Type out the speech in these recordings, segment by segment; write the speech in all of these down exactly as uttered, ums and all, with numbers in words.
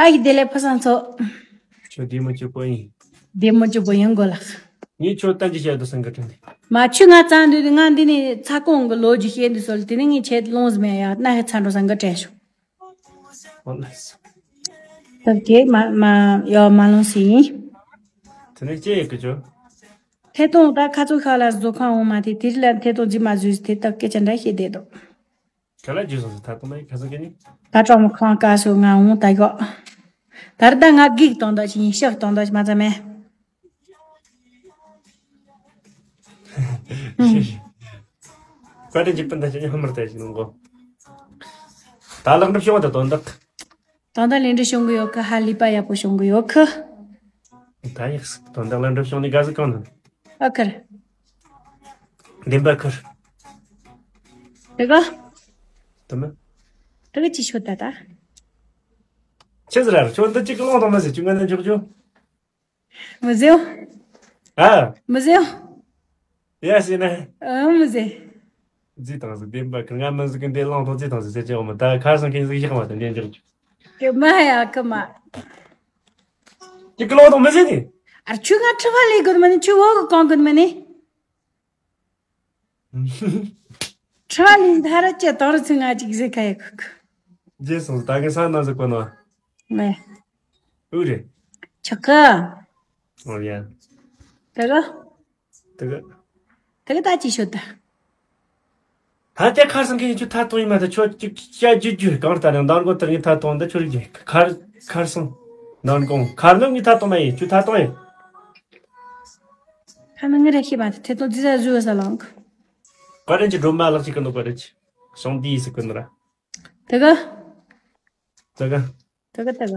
ཨ་ཡི་བདེ་ལེགས་ཕོ་བཟང་ཚོ། ཁྱོད་བདེ་མོ་སྐྱིད་པོ་ཡིན། བདེ་མོ་སྐྱིད་པོ་ཡིན་དགོས་ལགས། ངས་ཁྱོད་ལྟ་ཅི་བྱ་དུ་སེང་གི་དྲན་ཏེ། མ་ཁྱོད་ང་བཙལ་འདུག་ང་འདི་ནས་ཚ་ཀོང་གི་ལོ་རྒྱུས་བཤད་འདུག་སོ་ལ། དེ་ནས་ངས་ཁྱེད་ལོངས་མེད་ཡ། ན་ཧེ་ཚ་འགྲོ་སེང་གི་དྲན་བྱུང་། ཨོ་ལགས་སོ། ད་དེ་མ་མ་ཡ་མ་ལོངས་སི་ཡིན། དེ་ནས་ཅི་ཡི་གི་ཅོ། ཐད་གཏོང་ད་ཁ་ཚུགས་ཤག་ལ་བཟོ་ཁང་འོང་མ་དེ་དེ་རིགས་ལ་ཐད་གཏོང་རྫི་མ་བཟོས་དེ་ད་སྐད་ཆ་འདྲ་བཤད་བསྡད་དོ། ག་ལ་རྒྱུ་སོང་སོ་ད་དུང་མ་ཡི་ཁ་སང་གི་ནི། ད་གྲོགས་མོ་ཁང་ཀ་སོ་ང་འོང་ད་གོ། ད་ར་ད་ང་གིག་གཏོང་ད་ཅི་ཡིན་ཤག་གཏོང་ད་ཅི་མ་ཙམ་མེད། བཀའ་དྲིན་གྱི་སྤུན་ཟླ་ཅན་ཧ་མར་ལྟ་ཞིག་གནང་གོ། ད་ལག་འགྲུབ་བྱུང་བ་ད་དོན་དག་ད་ལྟ་ལས་འབྲས་བྱུང་གི་ཡོད་ཁི། ཧ་ལས་པ་ཡག་པོ་བྱུང་གི་ཡོད་ཁི། ད་ཡག་སི་དོན་དག་ལག་འགྲུབ་བྱུང་ནི་ག་ཟི་གང་ནི། ཨ་ཁར། བདེན་པ་ཁར། དེ་ག་དེ་མ། དེ་ག་ཅི་ཤོད་ད་ད། ཆི་ཟི་ར་ཁྱོད་འདི་གཅིག་གི་ལོང་དང་མ་ཟེར་ཁྱོད་ང་ནས་འཇོག་རྒྱུ། མི་ཟེར། ཨ། མི་ཟེར། ཡ་ཟེར་ན། ཨ་མི་ཟེར། ཟི་དང་ཟི་བདེན་པ་ཁར་ང་མི་ཟི་གི་འདི་ལོང་དང་ཟི་དང་ཟི་ཟེར་ཅི་འོ་མ་ད་ཁར་སང་ཁྱེད་ཟི་བཞག་མ་ད་འདི་འཇོག་རྒྱུ། ཀི་མ་ཡ་ཀི་མ། ཅིག་གི་ལོག་དང་མི་ཟེར་ནི། ཨར་ཆུ་ང་ཁྲི་ཕ་ལས་དགོས་མ་ནི་ཆུ་འོག་གི་གང་དགོས་མ་ནི། ཁྲི་ཕ་ལས་མཐའ་ར་ཅི་དང་རུ་ཚུ་ང་ཅིག་ཟེར་ཁ་ཡ་ཁུ་ཁུ། རྗེས་སོང་ད་གི་ས་ན་ཟི་གོ་ནོ། མེ། ཨུ་རེ། ཆག་གི། ཨོ་ཡ། དེ་གི། དེ་གི། དེ་གི་ད་ཅི་ཤོད་ད། ད་དེ་ཁར་སང་གི་ཁྱོད་ཐ་གཏོང་ཡིན་མ་ད་ཁྱོད་ཅིག་བཤད་རྒྱུ་རྒྱུ་གང་ལྟར་ཡང་མདང་དགོང་དེར་ངས་ཐ་གཏོང་ད་ཁྱོད་རིག་རྒྱུ་ཁར་ཁར་སང་། མདང་དགོང་ཁར་ནི་ངས་ཐ་གཏོང་མ་ཡིན་ཁྱོད་ཐ་གཏོང་ཡིན། ཁ་ནང་ངས་རེ་ཤེས་མ་ཐེ་ཐེ་ཏོ་ཙི་ཟ་ཟུ་ས་ལང་། བཀའ་དྲིན་གྱི་སྒྲོལ་མ་ལགས་ཅིག་གི་འདུག་བཀའ་དྲིན་གྱི་ཞང་དེའི་སི་ཀུན་ར། དེ་ག་དེ་ག་དེ་ག་དེ་ག་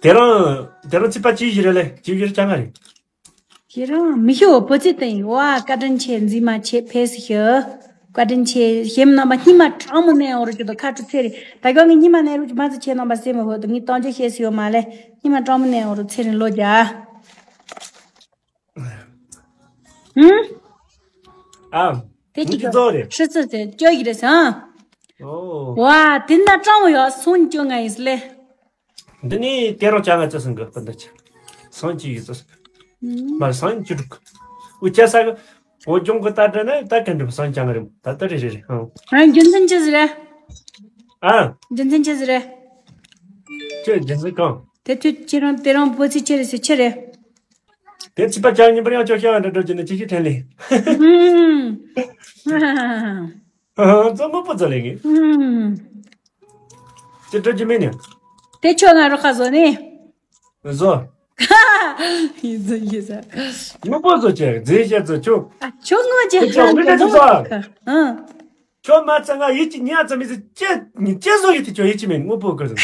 དེ་རང་དེ་རང་ཚིག་པ་ཅི་ཞིག་རེད་ལེ་ཅི་ཞིག་རེད་ཅང་ང་རེད། ཁྱེད་རང་མི་ཤོག་བུ་ཚེ་བསྟན་ཡིན་བ་བཀའ་དྲིན་ཆེ་འཛིན་མ་ཆེ་ཕེ་སི་ཤི། བཀའ་དྲིན་ཆེ་ཞེམ་རྣམ་པ་སྙི་མ་གྲང་མོ་ནས་འོང་རུ་ཅི་དོ་ཁ་ཁྲུ་ཚེ་རེད་ད་ག་ངའི་སྙི་མ་ནས་རུ་ཅི་མ་ཚི་ཆེ་རྣམ་པ་སེ་མི་ཧོ་དུ་ངའི་གཏོང་རྒྱུ་ཤེས་སི་ཡོད་མ་ལེ་སྙི་མ་གྲང་མོ་ནས་འོང་རུ་ཚེ་རིང་ལོ་རྒྱ། ཧུམ། ཨ། དེ་ཅི་གི་ཚོ་རེད། ཧྲི་ཙི་དེ་སྐྱོ་གི་རེད་ཟ། ཨོ། ཝ་དེ་ན་གྲང་མོ་ཡོད་སོང་སྐྱོ་ང་ཡིན་ལེ། འདི་ནི་དེ་རང་ཅང་ང་ཙི་སང་གི་སྤུན་ཟླ་ཆ། སང་ཅི་ཡི་ཙི་སང་གི། མར་སང་ཅི་དྲུག་འུ་ཅག་ས་གི། བོད་ལྗོངས་གི་ལྟ་འདྲ་ན་ད་ག་འགྲུབ་སང་ཅང་རེད་ད་ལྟ་རེ་རེ་རེ་ཧང་། ཨ་རྒྱུ་མཚན་ཅི་ཟིག་རེད། ཨ། རྒྱུ་མཚན་ཅི་ཟིག་རེད། ཅི་རྒྱུ་མཚན་གང་། དེ་དུས་ཁྱེད་རང་དེ་རང་བོད་ཚིག་ཅི་རེད་ཟེར་ཅི་རེད། དེ་ཚིག་པ་ཅང་ཉིན་པར་ཡང་ཅོ་ཤ་བ་འདྲ་འགྲོ་རྒྱུ་ནི་ཅི་ཞིག་དྲན་ལེ། ཧུམ། ཨ། ཙོ་མོ་པོ་ཙོ་ལེ་ངེ། ཧུམ། ཅི་འགྲོ་རྒྱུ་མེད་ནི། དེ་ཁྱོད་ང་རོ་ཁ་བཟོ་ནི། བཟོ། ཡིན་བཟོ་ཡིན་བཟོ། མི་པོ་བཟོ་ཅེ་རྫས་བཤད་བཟོ་ཆོག་ཨ་ཁྱོད་ངོ་ཅེ་ཁྱོད་ཧ་མི་ལ་བཟོ། ཨ། ཁྱོད་མ་ཚད་ང་ཡིད་ཀྱི་ཉ་ཙམ་མི་ཟེར་ཅེ་ཉི་ཅེ་བཟོ་ཡིད་དེ་ཁྱོད་ཡིད་ཀྱི་མེད་དངོས་པོ་གི་བཟོ།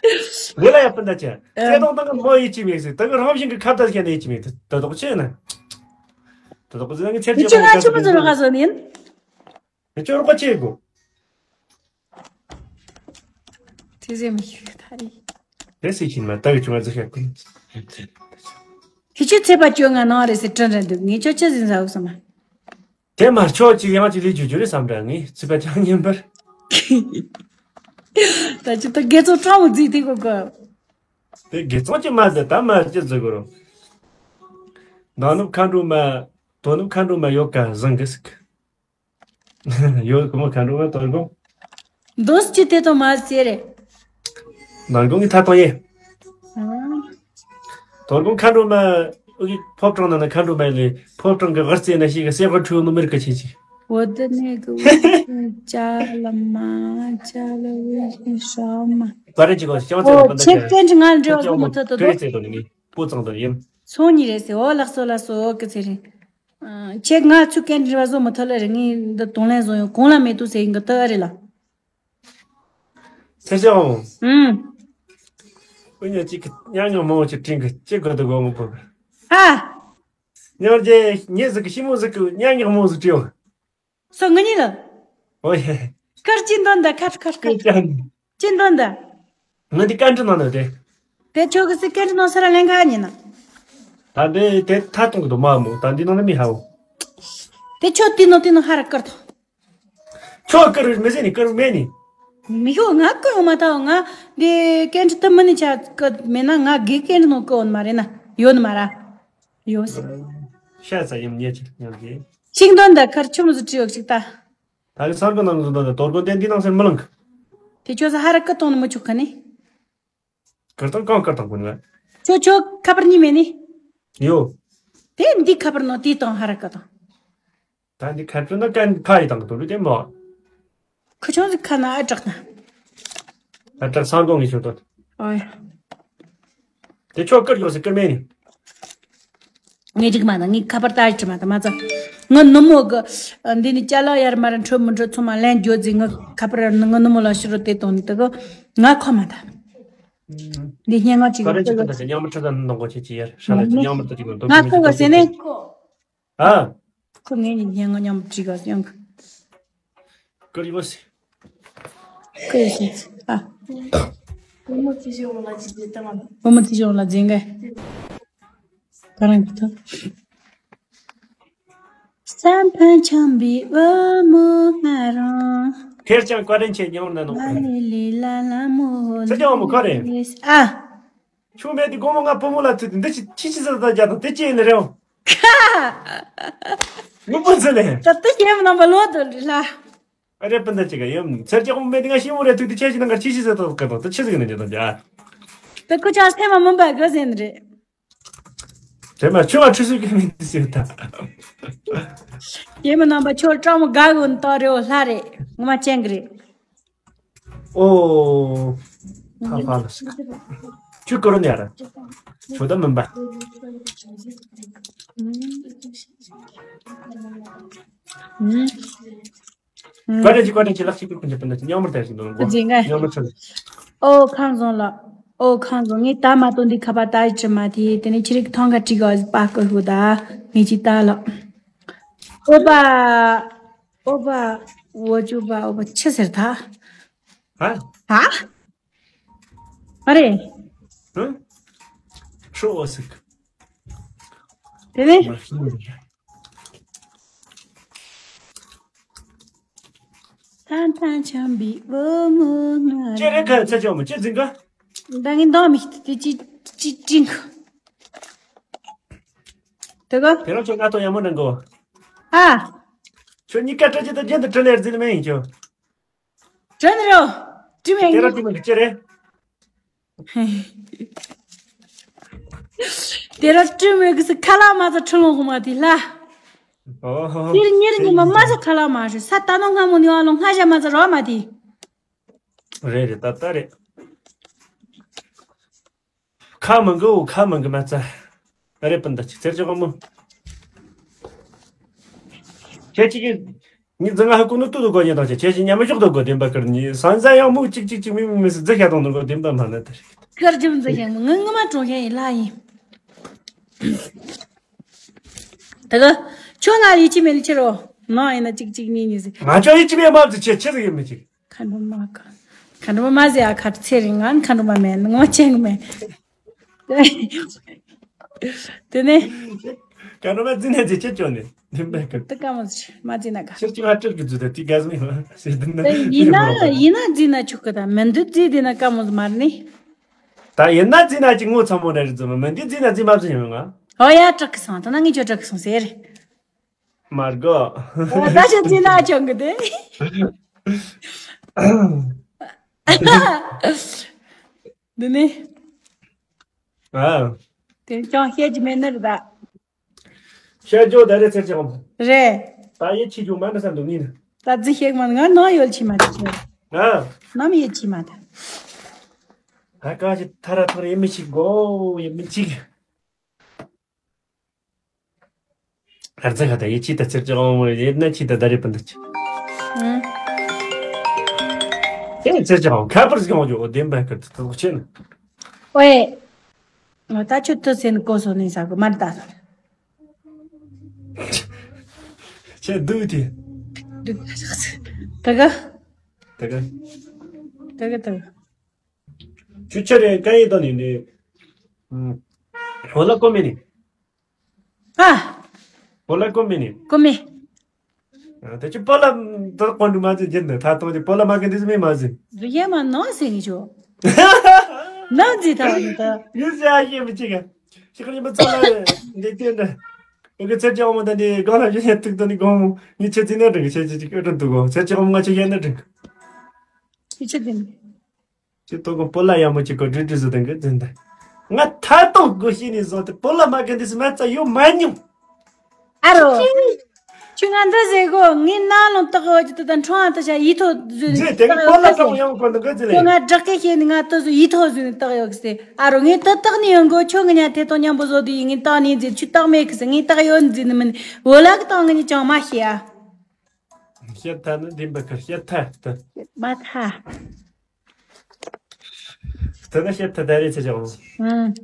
ལས་ལ་ཡག་པོ་འདའ་ཅེ། ཨ། ཚེ་དང་དང་གི་མོ་ཡིད་ཀྱི་མེད་ཟེར་ད་གི་རང་བཞིན་གི་ཁ་བརྡ་ཟེར་ན་ཡིད་ཀྱི་མེད་དེ་ད་དོག་ཆེ་ན། ད་དོག་ཟེར་ན་ངི་ཚེ་ཁྱོད་ང་ཆུ་མོ་བཟོ་ལ་ཁ་བཟོ་ནི་ཡིན། ཁྱོད་རོགས་པ་བྱེད་དགོས། དེ་ཟེར་མི་ཤེས་ད་རེད། དེ་སྲིད་ཕྱིན་མ་ལྟ་གི་བྱུང་བ་ཟེར་ཤག་ཀུན། ཁྱི་ཆུ་ཚད་པ་བཅོ་ལྔ་ནང་རེད་ཟེར་དྲན་རན་འདུག་ངས་ཁྱོད་ཆི་ཟིན་ཟ་འུག་སོང་མ། དེ་མ་ཆོག་ཅིག་ཡང་ཅིག་ལས་རྒྱུ་རྒྱུ་རེད་བསམ་འདྲ་ངས་ཚིག་པ་ཅང་ཉན་པར། ད་ཅི་ད་དགེ་ཚོགས་སྤྲང་བོ་རྫིག་དེ་གོ་གོ། དེ་དགེ་ཚོགས་ཀྱི་མ་ཟེར་ད་མ་ཅི་ཟེར་གོ་རོ། ནང་ནུབ་མཁའ་འགྲོ་མ། དོ་ནུབ་མཁའ་འགྲོ་མ་ཡོད་ཀ་བཟང་གི་ཟིག་ཡོད་ཁོ་མོ་ག་འགྲོ་བ་དོ་དགོང་། འདོན་སྤྱི་དེ་དང་མ་ཟེར་རེད། ནང་དགོང་གི་ཐ་དང་ཡེ། ཨ། དོ་དགོང་མཁའ་འགྲོ་མ། ཨུ་གི་ཕོ་བྲང་ནང་ན་མཁའ་འགྲོ་མ་ལས་ཕོ་བྲང་གི་འོད་ཟེར་ན་ཞིག་གི་སེ་གོ་ཁྲུ་ནུ་མེར་གི་ཆེ་ཆེ། འོ་དེ་ནས་གི་འོ་ཅ་ལ་མ་ཅ་ལ་འོ་ཞིག་ཤ་མ། བཀའ་དྲིན་ཆེ་གོ་ཤང་ཚེ་འོ་ལ་ཁྱེད་སྐད་འདྲི་ང་འདྲི་བ་བཟོ་མི་ཐུབ་ཏོ་དོ། ཁྱེད་ཚེ་དོ་ནི་ངའི་པོ་ཙང་དོ་ནི་ཡིན། སོང་ཉིན་རེད་ཟེར། འོ་ལགས་སོ་ལགས་སོ་ཨོ་ཀི་ཚེ་རིང་། ཁྱེད་ང་ཚོས་སྐད་འདྲི་བ་བཟོ་མི་ཐུབ་ལ་རེད། ངས་འདི་དང་ལེན་བཟོ་ཡོང་གོང་ལ་མེད་དུ་ཟེར་ཡིན་གི་ཏི་ཨ་རེད་ལ། ཚེ་ཞང་། ཨུམ། ཨུ་ཉོ་གཅིག་གི་ཉང་ཉང་མང་བོ་ཅིག་དྲིན་གི་ཅི་དགོས་དུ་དགོས་མི་ཕོད་གི། ཧ། ཉོར་རྗེ་ཉེ་ཟིག་གི་ཤི་མོ་ཟིག་གི་ཉང་ཉང་མང་བོ་ཟིག་བྲིའོ། སོ་ངུ་ཉིད་ལ། ཨོ་ཡེ། སྐར་ཅི་འདོན་ད་ཁར་ཁར་ཁར། ཅི་ཅང་། ཅི་འདོན་ད། ང་འདི་བཀའ་འདྲི་གནང་ནོ་དེ། དེ་ཆོག་གི་སི་བཀའ་འདྲི་གནང་ས་ར་ལན་ག་ཉན་ན། ད་འདི་དེ་ཐ་གཏོང་གི་འདུག་མ་མོ་ད་འདི་ནང་ན་མི་ཧ་བོ། དེ་ཆོག་དེ་ནང་དེ་ནང་ཧ་ར་སྐར་ཐོག་ཆོག་སྐར་མི་ཟེར་ནི་སྐར་མེད་ནི། མི་ཤོག་ང་ཀི་ཡོང་མ་ཐག་ང་འདི་ཀན་ཁྲི་ཏི་མི་ནི་ཆ་ཀི་མེད་ན་ང་དགེ་ཀན་ཁྲི་ནང་ཀི་ཡོང་མ་རེད་ན་ཡོད་ནི་མ་ར། ཡོད་སི། ཤ་ཚ་ཡིན་ཉེ་ཆར་ཉམས་ཀྱི། ཤིང་དོན་ད་ཁར་ཆུ་མོ་ཟི་བྲིས་ཡོད་ཅིག་ད། ད་གི་སར་གི་ནང་གི་ཟི་དོན་ད་དོར་གོ་དེ་འདི་ནང་སེར་མི་ལང་གི། དེ་ཁྱོད་ས་ཧ་ར་ཀི་གཏོང་ནི་མི་ཆོག་གི་ནི། ཀིར་དང་གང་ཀིར་དང་ཀུན་ལ། ཁྱོད་ཁྱོད་ཁ་པར་གཉིས་མེད་ནི། ཡོད། དེ་འདི་ཁ་པར་ནང་དེ་དང་ཧ་ར་ཀི་དང་། ད་འདི་ཁ་པར་ན་ཀན་ཁ་ཡི་དང་གི་དོ་རུ་དེ་མོ། ཁུ་ཆུང་ཟིག་ཁ་ན་ཨ་དྲག་ན། ཨ་དྲག་སང་དགོང་ངེས་ཆོག་དོ། ཨོ་ཡ། དེ་ཁྱོད་ཀིར་ཡོད་སི་ཀིར་མེད་ནི། ངས་འགྲིག་མ་ན་ངས་ཁ་པར་ད་ཨ་དྲི་མ་ད་མ་ཚ། ངའི་ནུ་མོ་གི་འདི་ནི་ཅ་ལག་ཡར་མར་འཕྲོད་མི་འཕྲོད་ཚང་མ་ལན་བརྗོད་ཟིག་ངའི་ཁ་པར་ངའི་ནུ་མོ་ལ་ཕྱི་རུ་དེ་གཏོང་ནི་དེ་གི་ང་ཁོ་མ་ད། འདི་སྙན་ངག་ཅིག་ག་རེ་ཅིག་ད་ཅི་ཉམས་མི་ཁྲི་ད་འདང་གོ་ཆེ་ཆེ་ཡར་ཧྲ་ལ་ཅི་ཉམས་མི་ད་ཅིག་འདང་ང་ཁོ་ག་ཟེ་ནས། ཨ། ཁོ་ངེད་གཉིས་སྙན་ངག་མཉམ་དུ་བྲིས་ག་ཡོང་གི། ཀར་ཡོ་སི། ཀར་ཡོ་སི། ཨ། བུ་མོ་ཐི་ཤོང་ལ་ཅི་བྱེད་དང་། བུ་མོ་ཐི་ཤོང་ལ་འཛིན་གི། ག་རང་གི་ཐོག་བསམ་ཕན་འཆང་བའི་བུ་མོ་ང་རང་། ཁེར་རྐྱང་བཀའ་དྲིན་ཆེ་ཉོར་ན་ནོ། ང་ལི་ལི་ལ་ལ་མོ་ལི། ཚེ་ཅང་བུ་མོ་ཁ་རེད། ཨ། ཆུང་མེད་དེ་དགོང་མོ་ང་བུ་མོ་ལ་ཐུག་དེ་འདི་ཅི་ཅི་ཅི་ཟེར་ད་རྒྱ་དང་དེ་ཅི་ཡིན་ནི་རེད། ཁ། ངུ་པོ་ཚེ་ལས། ད་ལྟ་ཁྱེད་རྣམ་པ་ལོ་དོ་ལ། ཨ་རེ་སྤུན་ཟླ་ཅིག་ག་ཡོད་ཚེར་ཅག་མོ་མེད་དེ་ང་ཤི་མོ་རེ་ཐུག་དེ་ཆེ་ཞིག་ནང་ག་ཅི་ཅི་ཟེར་ད་ག་དང་དེ་ཆི་ཟིག་ནི་རྒྱ་དང་རྒྱ། ད་ཁུ་ཆག་སེམས་མ་མུན་པ་ག་ཟེར་ནི་རེད། དེ་མ་ཆུ་བ་ཆུ་སུ་གི་མིན་དེ་ཟེར་ད། ཁྱེད་མོ་རྣམ་པ་ཆོ་སྤྲང་མོ་དགའ་གི་འོན་ཏོ་རེ་འོ་ལྷ་རེད་ངོ་མ་ཅན་གི་རེད། ཨོ། ཕ་ཕ་ལ་སི་ཀ་ཆུ་ཀོ་རོ་ནི་ཡ་ར། ཆུ་ད་མིན་པ། ཀོ་ཏན་ཅི་ཀོ་ཏན་ཅི་ལག་ཅི་ཀུར་ཀུན་ཅི་པན་ད་ཅི་ཉམ་མར་ཏ་ཅི་དོ་ཀོ་ཅི་ང་ཉམ་མར་ཆ། ཨོ་ཁང་བཟང་ལ། ཨོ་ཁང་བཟང་ངས་ད་མ་གཏོང་འདི་ཁ་པར་ད་ཅི་མ་དེ་དེ་ནས་ཁྱི་རིགས་ཐང་ག་ཀྲི་ག་པ་ཀོ་ཧུ་ད་ངས་ཅི་ད་ལ། ཨོ་པ། ཨོ་པ། འོ་ཅུ་པ་ཨོ་པ་ཆི་ཟེར་ད། ཧ། ཧ། ཨ་རེ། ཧ། ཧྲོ་ཨོ་སི་ཀ། དེ་ནས། མ་ཤི་ནི། ཐང་ཐང་ཆམ་པའི་བུ་མོ་ང་། ཅེ་རེ་ཁ་ཚ་ཆོ་མོ་ཅེ་འཛིན་ག། ད་ངས་འདང་མི་ཤེས་དེ་ཅི་ཅི་ཅིང་། དེ་ག། དེ་རང་ཚོ་ང་ཐོ་ཡ་མོ་འདྲ་གོ། ཨ། ཁྱོད་གཉིས་ཀ་སྤྲོ་ཅི་ད་རྒྱན་དུ་ཁྲི་ལེར་འཛིན་མེ་ཡིན་ཁྱོད། དྲན་རོ། དྲི་མེད་དེ་ར་ཡིན། དྲི་མེད་ཀྱི་ཅི་རེད། དེ་ར་དྲི་མེད་ཀྱི་སི་ཁ་ལག་མ་ཚ་ཁྲི་ལོང་ཧུ་མ་དེ་ལ། ཨོ་ཧོ་ཧོ། ཉེར་ཉེར་ཉི་མ་མ་ཚ་ཁ་ལག་མ་ཧྲི་ས་ད་ནོ་སྔ་མོ་ནི་བ་ལོ་སྔ་ཞ་མ་ཚ་རོ་མ་དེ། རེད་རེད་ད་ད་རེད། ཁ་མང་གི་འོ་ཁ་མང་གི་མ་ཚ། ཨ་རེ་སྤུན་ཟླ་ཅིག་ཚེར་ཅག་མོ། ཁྱེད་ཅིག་གིས། ངའི་རྫི་ང་ཧ་གོ་ནོ་ཏུ་དུ་གོ་ཉེ་དང་ཆེ་ཁྱེད་ཅིག་ཉམས་ཤོག་ཏུ་གོ་བདེན་པ་ཀར་ཉི་སང་ཟ་ཡང་མུ་ཅིག་ཅིག་ཅིག་མི་མི་མི་སི་རྫི་ཤ་དང་ནོ་གོ་བདེན་པ་མ་ན་དེ་རེད། ཀར་ཇི་མི་རྫི་ཤ་མོ་ངི་ངི་མ་གྲོང་ཤན་ཡིན་ལ་ཡིན། ད་ག་ཁྱོད་ང་ཡིད་ཆེས་མེད་ལ་ཁྱེར་རོ། ནང་ཡིན་ན་ཅིག་ཅིག་གཉིས་གཉིས་ཟིག་ང་ཅག་ཡིད་ཆེས་མེད་མ་ཟིག་ཁྱེད་ཁྱེད་ཟིག་ཡིན་མི་ཅིག་ཁ་འགྲོ་མ་ཁ། ཁ་འགྲོ་མ་ཟེར་ཨ་ཁ་ཚེ་རིང་ང་ཁ་འགྲོ་མ་མེད་ངོ་ཅན་གི་མེད། དེ་ནས། ཁ་འགྲོ་མ་རྫི་ནས་རྫི་ཆེ་ཅོ་ནས་དེ་འབད་ཀི། དེ་ཀ་མོ་ཟེར་མ་རྫི་ན་ཀ་ཤེར་ཅིག་ཧ་ཀྲིར་གི་རྫི་དེ་དེ་ག་ཟིག་ཡིན་ན་ཟེར་དེ་ན་ཡིན་ན་རྫི་ན་ཆོག་གི་ད་མི་འདུག་རྫི་དེ་ན་ཀ་མོ་ཟེར་མ་རེད་ནི། ད་ཡིན་ན་རྫི་ན་ཅིག་ངོ་ཚ་མོ་རེད་རྫི་མ་མི་འདི་རྫི་ན་རྫི་མ་རྫི་ཡིན་ང་། ཨོ་ཡ་དྲག་གི་སོང་ད་ན་ངས་ཁྱོད་དྲག་གི་སོང་ཟེར། མར་གོ། ད་ཆ་ཅི་ན་ཆོག་གི་དེ། འདི་ནི། ཨ། དེ་ཅང་བཤད་ཀྱི་མེད་ནི་རེད་ད། བཤད་རྒྱུ་ད་རེ་ཚེར་ཅང་། རེད། ད་ཡེ་ཆི་རྒྱུ་མ་འདྲ་ས་འདུག་ནི། ད་རྫི་བཤད་མ་ང་ནང་ཡོད་ཆི་མ་ད་ཆི། ཨ། ནམ་ཡེ་ཆི་མ་ད། ད་ག་ཞིག་ཐ་ར་ཐོ་རེ་ཡེ་མི་ཆི་གོ་ཡེ་མི་ཆི། ཨར་ཙ་ཁ་ད་ཡེ་ཆི་ད་ཚེར་ཅང་ཡེ་ན་ཆི་ད་ད་རེ་པན་ད་ཆི། ཨང་། ཡེ་ཚེར་ཅང་ཁ་པར་སྐྱོང་རྒྱུ་འོ་བདེན་པ་ཁ་ད་ད་ཆེ་ན། ཝེ། ང་ད་ཆུ་ཐུ་སེན་གོ་སོ་ནི་ས་གོ་མར་ད་སོ། ཆེ་དུ་དེ། དུ་ད་ག་ད་ག་ད་ག་ད་ག་ད་ག་ཆུ་ཆ་རེ་ཀ་ཡེ་ད་ནི་ནི། ཧོ་ལ་ཀོ་མེ་ནི། ཨ། ཧོ་ལ་ཀོ་མེ་ནི། ཀོ་མེ། ད་ཅི་པོ་ལ་ད་ཀོན་ཏུ་མ་ཅི་ཅན་ད་ད་ཏོང་ཅི་པོ་ལ་མ་ཀན་ཏི་སི་མེ་མ་ཟི། རུ་ཡེ་མ་ནོ་སེ་ངི་ཆོ། ནོ་ཛི་ཐ་བ་ནི་ད། ཡུ་ཟི་ཨ་ཡེ་མི་ཅི་ག་ཤི་ཁ་ཉི་མ་ཚ་ལ་འདི་ཏེ་འདྲ། ཨེ་གི་ཚེ་ཅག་མོ་ད་འདི་གང་ལ་ཡུ་ཡེ་ཏུག་ཏོ་ནི་གོ་མོ་ངི་ཆེ་ཙི་ན་དྲང་གི་ཆེ་ཅི་ཅི་ཀ་ཏོན་ཏུ་གོ་ཚེ་ཅག་མོ་ང་ཆེ་ཡེ་ན་དྲང་གི། ཡི་ཆེ་ཏེ་ནི། ཅི་ཏོ་གོ་པོ་ལ་ཡ་མོ་ཅི་གོ་དྲི་དྲི་སུ་དང་གི་ཛིན་ད། ང་ཐ་ཏོ་གོ་ཤི་ནི་ཟོ་ཏེ་པོ་ལ་མ་ཀན་ཏི་སི་མ་ཚ་ཡོ་མ་ཉུ། ཨ་རོ། ཁྱོད་ང་འདི་ཟེར་གོ་ངའི་ནང་ལོང་བཏགས་ཡོད་ཀྱི་དེ་དང་ཁྲོང་ཨ་ཏི་ཤ་ཡིད་ཐོག་བཟོས་ནས་ཟེར་དེ་གི་པོ་ལ་ཀྲང་ཡང་གོ་འདི་གི་ཟེར་ཁྱོད་ལེ། ང་བསྒྲགས་སྐད་བཤད་ནས་ང་ཏི་ཟོ་ཡིད་ཐོག་བཟོས་ནས་བཏགས་ཡོད་ཀྱི་ཟེར། ཨ་རོ་ངས་དེ་བཏགས་ནས་ཡོང་གོ་ཁྱོད་ངི་ཉ་དེ་དང་མཉམ་པོ་བཟོ་དུ་ཡིན། ངས་བཏགས་ནས་ཟེར་ཁྱོད་བཏགས་མེད་ཀྱི་ཟེར། ངས་བཏགས་ཡོད་ཟེར་ནི་མིན། བོ་ལ་གི་དང་ངི་ཉ་ཅང་མ་ཤེས་ཨ། བཤད་ཐ་ནི་འདི་འབའ་ཁར་བཤད་ཐ་ཐ། མ་ཐ། ཐ་ན་བཤད་ཐ་ད་རེ་ཚེ་ཅང་། ཨང་།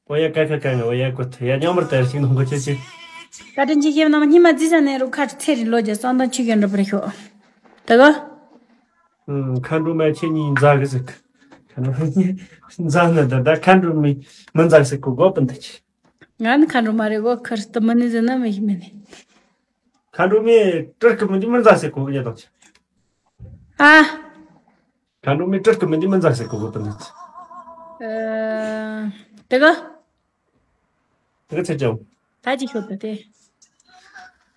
ཨོ་ཡ་ཀ་ཁ་ཀ་ང་ཨོ་ཡ་ཀོ་ཐ་ཡ་ཉམ་མར་ཏར་ཞིག་ནང་གོ་ཆེ་ཆེ། བཀའ་དྲིན་ཆེ། ཞེ་ན་མ་སྙི་མ་རྫི་ས་ནས་རུ་ཁ་ཚེ་རི་ལོ་རྒྱ་སང་དང་ཆུ་གན་འགྲོ་བར་ཤོག་ད་ག་མཁའ་འགྲོ་མ་ཁྱེད་གཉིས་མཛའ་གི་ཟིག་མཛའ་ན་ད་ད་མཁའ་འགྲོ་མི་མི་མཛའ་གི་ཟིག་གོ་གོ་པན་ད་ཆེ། ང་ནི་མཁའ་འགྲོ་མ་རེད་གོ་ཁར་ཏུ་མི་ནི་ཟེར་ན་མི་ཤི་མི་ནི། མཁའ་འགྲོ་མས་སྤྲུལ་སྐུ་མི་འདི་མི་མཛའ་ཟེར་གོ་གི་ཉེ་དང་ཆེ། ཨ། མཁའ་འགྲོ་མས་སྤྲུལ་སྐུ་མི་འདི་མི་མཛའ་ཟེར་གོ་གི་པ་འདི། ཨ། དེ་ག་དེ་ག་ཚེ་ཅང་། ད་ཅི་ཤོད་པ་དེ།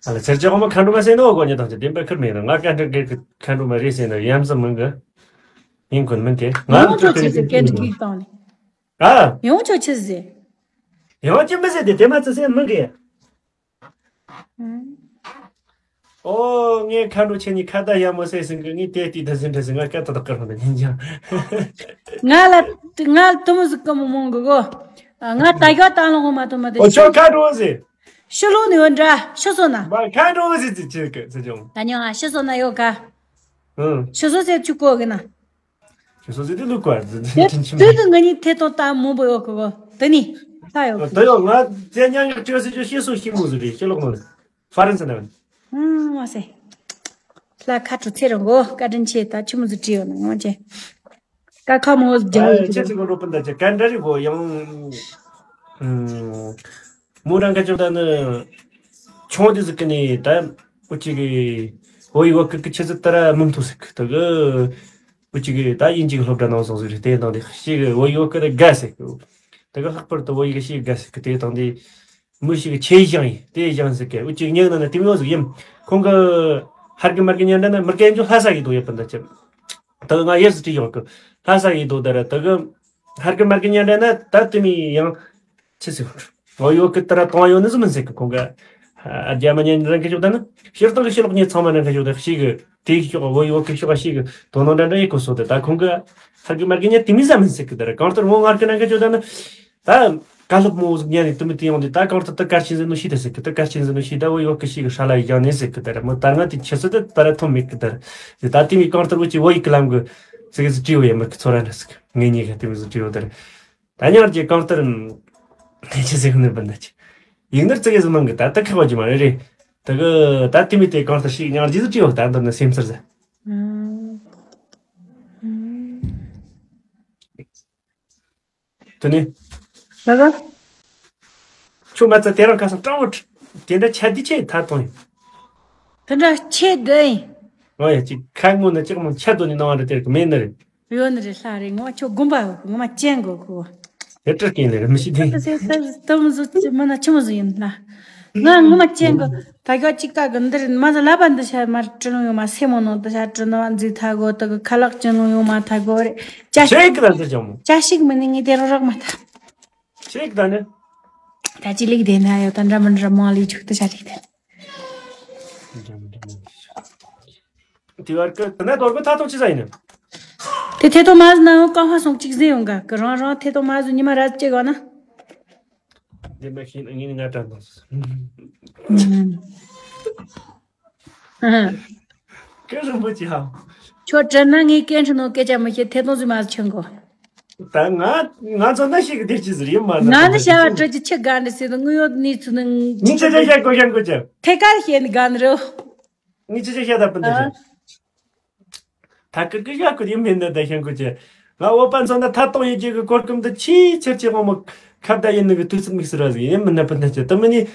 ཨ་ལ་ཚེ་ཅང་མ་མཁའ་འགྲོ་མ་ཟེར་ནོ་གོ་ཉེ་དང་ཆེ་བདེན་པ་ཁུར་མེད་ན་ང་མཁའ་འགྲོ་གི་མཁའ་འགྲོ་མ་རེད་ཟེར་ན་ཡམ་ས་མིན་གི་ཡིན་ཁོ་མིན་དེ་ང་ཡོང་ཆོག་ཆེ་ཟེར་སྐད་འདི་ཀིག་བཏང་ནས། ཨ། ཡོང་ཆོག་ཆེ་ཟེར། ཡང་ཅི་མི་ཟེར་དེ་དེ་མ་ཚེ་ཟེར་མིན་གི། ཨོ། ངས་མཁའ་འགྲོ་ཁྱེད་གཉིས་ཁ་བརྡ་ཡག་མོ་བྱས་ཟིན་གི། ངས་དེ་དེ་ད་ཟིན་ད་ཟིན་ང་སྐད་ཏག་ཏག་སྐར་མ་ད་ཉན་ཅང་། ང་ལ་ང་ལ་དུ་མོ་ཟིག་གི་མོ་མོང་གི་གོ་ང་ད་ཡག་ད་ལོ་ངོ་མ་དུ་མ་དེ། ཨོ་ཁྱོད་མཁའ་འགྲོ་ཟེར། ཕྱི་ལོགས་ནས་ཡོད་འདྲ་ཕྱི་སོ་ན། མ་མཁའ་འགྲོ་ཟེར་ཅི་ཅི་གི་ཟེར་ཅང་། ད་ཉོ་ཨ་ཕྱི་སོ་ན་ཡོད་ག་ཨང་། ཕྱི་སོ་ཟེར་ཆུ་གོ་གི་ན། ཁྱོད་སོ་སོ་དེ་ལུག་པར་དེ་དེ་དེ་དེ་ང་གཉིས་ཐད་གཏོང་ལྟ་མང་པོ་ཡོད་གི་གོ་དེ་ནི་ལྷ་ཡོད་གི། དེ་ཡོད་ང་དེ་ཉང་ཉང་ཅོ་སི་ཅོ་ཤེས་སོ་ཤེས་མོ་ཟེར་རེད་ཤེས་ལོག་མོ་ཧྥ་རན་སི་ན་བན། ཨང་མ་སེ། ལྷ་ཁ་དྲུ་ཚེ་རིང་གོ་བཀའ་དྲིན་ཆེ། ད་ཆི་མོ་ཟིག་བྲིས་ཡོད་ན་ངོ་ཅེ། ཀ་ཁ་མོ་ཟིག་རྒྱག་ཡོད་ཅེ་གི་ཟེར་གོ་འགྲོ་པ་འདྲ་ཅེ་ག་འདྲ་རེད་གོ་ཡང་། མོ་རང་ཁ་ཅོ་ད་ནི་ཆུང་དེ་ཟིག་གི་ནི་ད་འུ་ཅི་གི་བོ་ཡི་བ་ཀི་ཀི་ཆི་ཟིག་ད་ར་མི་མཐོ་ཟིག་ད་གི་འུ་ཅི་གི་ད་ཡིན་ཅིག་སློབ་གྲྭ་ནང་སོང་ཟིག་རེད། དེ་དང་དེ་ཤི་གི་བོ་ཡི་བ་ཀི་ད་དགའ་ཟིག་ད་གི་ལྷག་པར་དུ་བོ་ཡི་གི་ཤི་དགའ་ཟིག་དེ་དང་དེ་མི་ཤི་གི་ཆེ་ཞང་ཡིན་དེ་ཞང་ཟིག་གི་འུ་ཅི་ཉག་ན་ན་དེ་མི་བ་ཟིག་ཡིན་ཁོང་གི་ཧར་གི་མར་གི་ཉན་འདྲ་ན་མི་སྐད་འཇུ་ལྷ་ས་གི་དོ་ཡོད་པ་འདྲ་ཅེ། ད་གི་ང་ཡེ་སི་ཏི་ཡོང་གི་ལྷ་ས་ཡི་དོ་ད་ར་ད་གི་ཧར་གི་མར་གི་ཉན་འདྲ་ན་ད་དེ་མི་ཡང་ཆི་ཟིག་འོ་ཡོད་གི་ད་ར་གཏོང་ཡོད་ནི་ཟིག་མིན་ཟེར་གི་ཁོང་གི་ཨ་རྒྱ་མ་ཉན་རང་གི་ཤོག་ད་ནི་ཕྱིར་བཏང་གི་ཤི་ལོག་ཉེ་ཚང་མ་རང་གི་ཤོག་ད་ཤི་གི་དེ་གི་ཤོག་འོ་ཡོད་གི་ཤོག་ཤི་གི་དོ་ནོ་འདྲ་འདྲ་ཡེ་གོ་སོ་ད་ད་ཁོང་གི་ཧར་གི་མར་གི་ཉན་དེ་མི་ཟ་མིན་ཟེར་གི་ད་ར་གང་ལྟར་འོ་ངར་གི་རང་གི་ཤོག་ད་ནི། ད་བཀའ་སློབ་མོ་ཟིག་ཉན་ནས་དུ་མི་དེ་ཡོང་དུས་ད་གང་ལྟར་ད་གར་ཆེན་ཟིན་ནོ་ཤི་ད་ཟེར་གི་ད་གར་ཆེན་ཟིན་ནོ་ཤི་ད་བོ་ཡོད་གི་ཤི་གི་ཧྲ་ལ་ཡི་ཡང་ནས་ཟེར་གི་ད་ར་མོ་ད་ང་དེ་ཆི་ཟིག་ད་ད་ར་ཐོམ་མེད་གི་ད་ར་ད་དེ་མི་གང་ལྟར་བོ་ཅི་བོ་ཡི་ཀི་ལམ་གི་ཙི་གི་ཟིག་བྲིས་ཡོད་ཡ་མི་གི་ཚོ་ར་འདྲ་ཟིག་ངེད་གཉིས་གི་དེ་མི་ཟིག་བྲིས་ཡོད་ད་ར་ད་ཉར་གྱི་གང་ལྟར་ཆི་ཟིག་ནི་བུ་འདི་ཆི་ཡིག་ནར་ཙི་གི་ཟིག་མང་གི་ད་ད་ཁག་པ་ཅི་མ་རེད་རེད་ད་གི་ད་དེ་མི་དེ་གང་ལྟར་ཤི་ཉར་གྱི་ཟིག་བྲིས་ཡོད་ད་འདི་ནི་སེམས་ཚར་ཟ། དེ་ནས། ད་ག་ཁྱོད་མ་ཚད་དེ་རང་ཁ་སང་སྤྲང་བོ་དེ་འདྲ་ཆ་དེ་ཆེ་ཐ་གཏོང་ཡིན། དེ་འདྲ་ཆེ་དེ་ཡིན། ང་ཡ་ཅིག་ཁ་ངོ་ན་ཅིག་མང་ཆ་དོ་ནི་ནང་རེ་དེར་གི་མེད་ནི་རེད། ཡོད་ནི་རེད་ལྷ་རེད། ངོ་ཆོ་དགོན་པ་ཡོད་གི་ངོ་མ་ཅན་གོ་གོ། དེ་སྤྲུལ་སྐད་ལས་རེད་མི་ཤེས་དེ། ད་སེ་ད་དམ་བཟོ་ཅི་མ་ན་ཆི་མོ་བཟོ་ཡིན་ལྷ། ང་ངོ་མ་ཅན་གི་ད་ག་ཅིག་ཀ་གི་འདིར་མ་ཟ་ལ་པ་འདི་ཤ་མར་སྤྲི་ལོང་ཡོང་མ་སེ་མོ་ནོ་འདི་ཤ་སྤྲི་ནོ་བ་འཛི་ཐ་གོ་ད་གི་ཁ་ལག་ཅི་ནོ་ཡོང་མ་ཐ་གོ་རེད། ཅ་ཤེས་གི་ད་འདི་ཅང་མོ། ཅ་ཤེས་གི་མི་ནི་ངི་དེ་རོ་རག་མ་ཐ། ཤེས་གི་ད་ནི། ད་ཅི་ལིག་དེ་ན་ཡོད་ད་འདྲ་མི་འདྲ་མང་ལི་ཆུག་ད་ཤ་ལིག་དེ། དེ་བར་གི་ད་ན་དོར་གི་ཐ་ཐོག་ཅི་ཟ་ཡིན་ནི། དེ་ཐེ་ཐོ་མ་ཟ་ན་ཡོང་ཀ་ཧ་སོང་ཅིག་ཟེ་ཡོང་ག་གི་རང་རང་ཐེ་ཐོ་མ་ཟ་ཉི་མ་ར་ཅི་ག་ན། དེ་མ་ཤེས་ན་ངས་ང་དྲན་དང་། སྐད་རིང་པོ་ཅི་ཧ། ཁྱོད་དྲན་ན་ངས་སྐད་འཕྲིན་ནང་སྐད་ཆ་མི་བཤད་ཐད་གཏོང་ཟིག་མ་ཟིག་ཆང་གོ། ད་ང་ང་ཚོ་ན་ཞིག་གི་དེ་ཅི་ཟིག་ཡིན་མ་ན། ང་ནི་བྱ་བ་སྤྲོད་ཀྱི་ཆི་དགའ་འདྲ་ཟེར་དུ་དངོས་ཡོད་གནས་ཚུལ་ནི། ངས་ཅི་ཅི་བཤད་དགོས་བཤད་དགོས་ཀྱི། ཐད་ཀར་བཤད་ནི་དགའ་ནི་རེད། ངས་ཅི་ཅི་བཤད་ད་པི་འདི་ཨ། ཅི། ཐད་ཀར་གི་བཤད་དགོས་ཡིན་མིན་ནི་ད་བཤད་དགོས་ཀྱི། ང་བོད་པ་ཚོ་ན་ཐད་གཏོང་ཡོད་ཀྱི་གི་གོ་སྐབས་འདི་ཆེས་ཆེར་ཆེ་དབང་མོ་ཁ་བརྡ་ཡིན་ནི་གི་དུས་ཚོད་དམིགས་སུ་ར་ཟིག་ཡིན་མིན་ན་པི་འདི་ཅི་དུ་མི་ནི།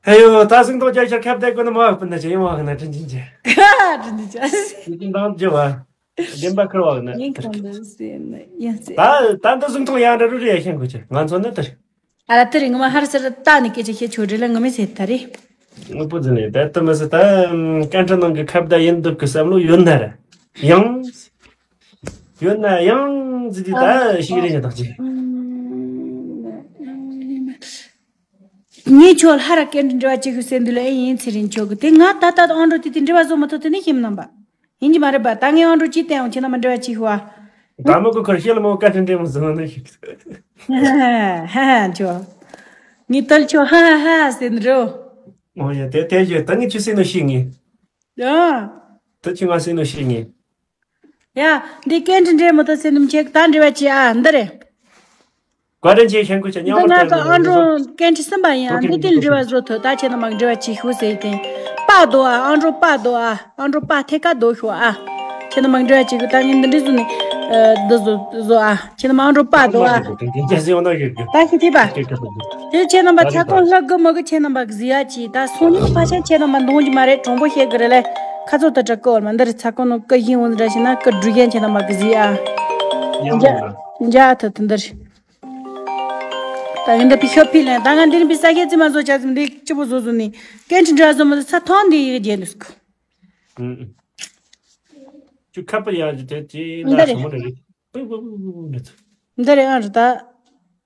ཨེ་ཡོ། ད་གཟིགས་མཐོང་རྒྱ་ཆེར་ཁ་བརྡ་དགོས་ན་མ་བབ་པ་ན་ཅི་ཡིན་བ་ན་དྲིན་ཅན་ཅེ། དྲིན་ཅན་ཅེ། ཡིན་དང་རྒྱུ་བ། བདེན་པ་ཁུར་བ་ན། ཡིན་གང་འདུག་ཟེར་ན་ཡིན་ཟེར། ད་ད་འདི་གཟིགས་མཐོང་ཡང་འདྲ་རུ་རེ་ཤེས་དགོས་ཅེ། ང་ཚོ་ནི་དེར། ཨ་ར་དེ་རིང་ང་མ་ཧར་སར་ད་ནི་སྐད་ཆ་བཤད་ཆོག་རེད་ལ་ང་མི་ཟེར་ད་རེད། ངོ་པོ་ཟིན་ནས་ད་དུ་མི་ཟེར་ད། སྐད་འཕྲིན་ནང་གི་ཁ་བརྡ་ཡིན་འདུག་གི་བསམ་བློ་ཡོད་ན་ར། ཡང་། ཡོད་ན་ཡང་ཟེར་དུས་ད་ཤི་རེ་ཞིག་དང་ཅི། ངས་ཁྱོད་ལྷ་ར་སྐད་འདྲི་འདྲི་བ་གཅིག་གི་སེམས་འདུལ་ལ་ཨེ་ཡིན་ཚེ་རིང་ཆོག་གི་དེ་ང་ད་ལྟ་ཨང་འགྲོ་དེ་དེ་འདྲི་བ་བཟོ་མ་ཐུབ་དེ་ནི་ཤེས་མི་ནམ་པ། ཡིན་གྱི་མ་རེད་པ། ད་ངས་ཨང་འགྲོ་གཅིག་བསྟན་འོང་ཁྱེད་རྣམ་པ་འདྲི་བ་གཅིག་ཤོག་ཨ། ད་མི་གོ་ཁར་ཤེས་ལ་མོ་སྐད་འཕྲིན་འདྲེ་མོ་བཟང་ན་ཤིག་ཧ་ཧ་ཧ་ཧ་ཆོ། ངས་ཏལ་ཆོ་ཧ་ཧ་ཧ་ཟེར་ནི་རོ། ཨོ་ཡ་དེ་དེ་ཡོད་ད་ངས་ཆུ་སེ་ནོ་ཤིག་ངས། ཨ། ད་ཆུ་ང་སེ་ནོ་ཤིག་ངས། ཡ། འདི་སྐད་འཕྲིན་འདྲེ་མོ་ད་སེ་ནུམ་ཆེ་ད་འདྲི་བ་ཅི་ཨ་འདི་རེད། བཀའ་དྲིན་ཆེ་ཤན་ཁུ་ཆ་མཉམ་པར་ང་གི་ཨང་གྲངས་སྐད་འཕྲིན་གསུམ་པ་ཡིན་ཨ། འདི་དེ་འདྲི་བ་བཟོ་ཐུབ་ད་ཁྱེད་རྣམ་པ་འདྲི་བ་ཅིག་ཤོག་ཟེར་ཏེ། པ་དོ་ཨ་ཨང་གྲངས་པ་དོ་ཨ་ཨང་གྲངས་པ་ཐད་ཀ་དོ་ཤོག་ཨ། ཁྱེད་རྣམ་པ་འདྲི་བ་ཅིག་ད་ངས་འདི་འདྲི་བཟོ་ནི། འདི་བཟོ་བཟོ་ཨ། ཁྱེད་རྣམ་པ་ཨང་གྲངས་པ་དོ་ཨ། ད་ཤི་ཐིས་པ། དེ་ཁྱེད་རྣམ་པ་ཚ་ཁོང་ལྷག་གི་མ་གི་ཁྱེད་རྣམ་པ་གཟི་ཡ་ཅི་ད་སོང་ཉིན་ཕ་ཆ་ཁྱེད་རྣམ་པ་འདོང་གི་མ་རེད། གྲོང་པོ་ཤེས་གི་རེད་ལེ། ཁ་ཚོ་ད་དྲག་གི་འོར་མ་འདི་རེད། ཚ་ཁོང་ནང་ཀི་ཡིན་འོང་འདྲ་ཞིག་ན་ཀི་འབྲུ་ཡན་ཁྱེད་རྣམ་པ་གཟི་ཡ། འཇའ་ཐུ་དེ་འདི་རེད། ད་ཡིན་ད་པི་ཤོ་ཕི་ལན་ད་ང་འདི་རིང་པི་ས་ཁྱེད་ཙི་མ་བཟོ་ཆ་ཙི་འདི་སྐྱིད་པོ་བཟོ་བཟོ་ནི་སྐད་འཕྲིན་འདྲ་བཟོ་མ་ད་ས་ཐོང་འདི་ཡི་གེ་རྒྱན་འདུག་ཁུ། ཅུ་ཁ་པར་ཡག་ཅིག་དེ་ཅི་འདི་ན་རེད། ཞྭ་མོ་རེད། པུ་པུ་པུ་པུ་པུ་འདི་ཚོ། འདི་རེད་ཨང་རེད་ད།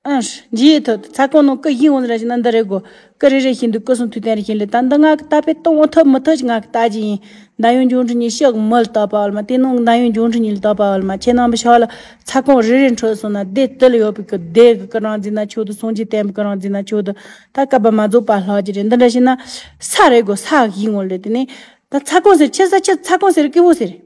ཨང་རེད་འཇི་ཡི་ཐོད་ཚ་ཀོ་ནོ་ཀི་ཡིན་འོང་ར་ཞིག་ན་འདི་རེད་གོ། ཀི་རེ་རེ་བཞིན་དུ་ཀི་སོང་དུས་གཏན་རེ་བཞིན་ལས་ད་འདི་ང་གི་ད་པེ་གཏོང་འོ་ཐབས་མི་ཐབས་ཅིག་ང་གི་ད་ཅི་ཡིན། ད་ཡོང་འབྱུང་འཕྲིན་གྱི་ཤག་མི་ལ་ད་པ་བ་ལ་མ་དེ་ནོ་ད་ཡོང་འབྱུང་འཕྲིན་གྱི་ལ་ད་པ་བ་ལ་མ་ཁྱེད་རྣམ་པ་ཤ་ལ་ཚ་ཀོ་རེ་རེ་འཕྲོད་སོང་ན་དེ་དུ་ལ་ཡོད་པའི་ཀི་དེ་གི་ཀི་རང་འཛིན་ན་ཆོག་ཏུ་སོང་ཅི་བསྟན་པའི་ཀི་རང་འཛིན་ན་ཆོག་ཏུ་ད་སྐབས་པ་མ་རྫོགས་པ་ལྷག་ཅི་རེད་འདི་འདྲ་ཞིག་ན་ས་རེད་གོ་ས་ཡིན་འོང་ལས་དེ་ནི་ད་ཚ་ཀོ་ཟེར་ཁྱེད་ས་ཁྱེད་ཚ་ཀོ་ཟེར་ཀི་བོ་ཟེར།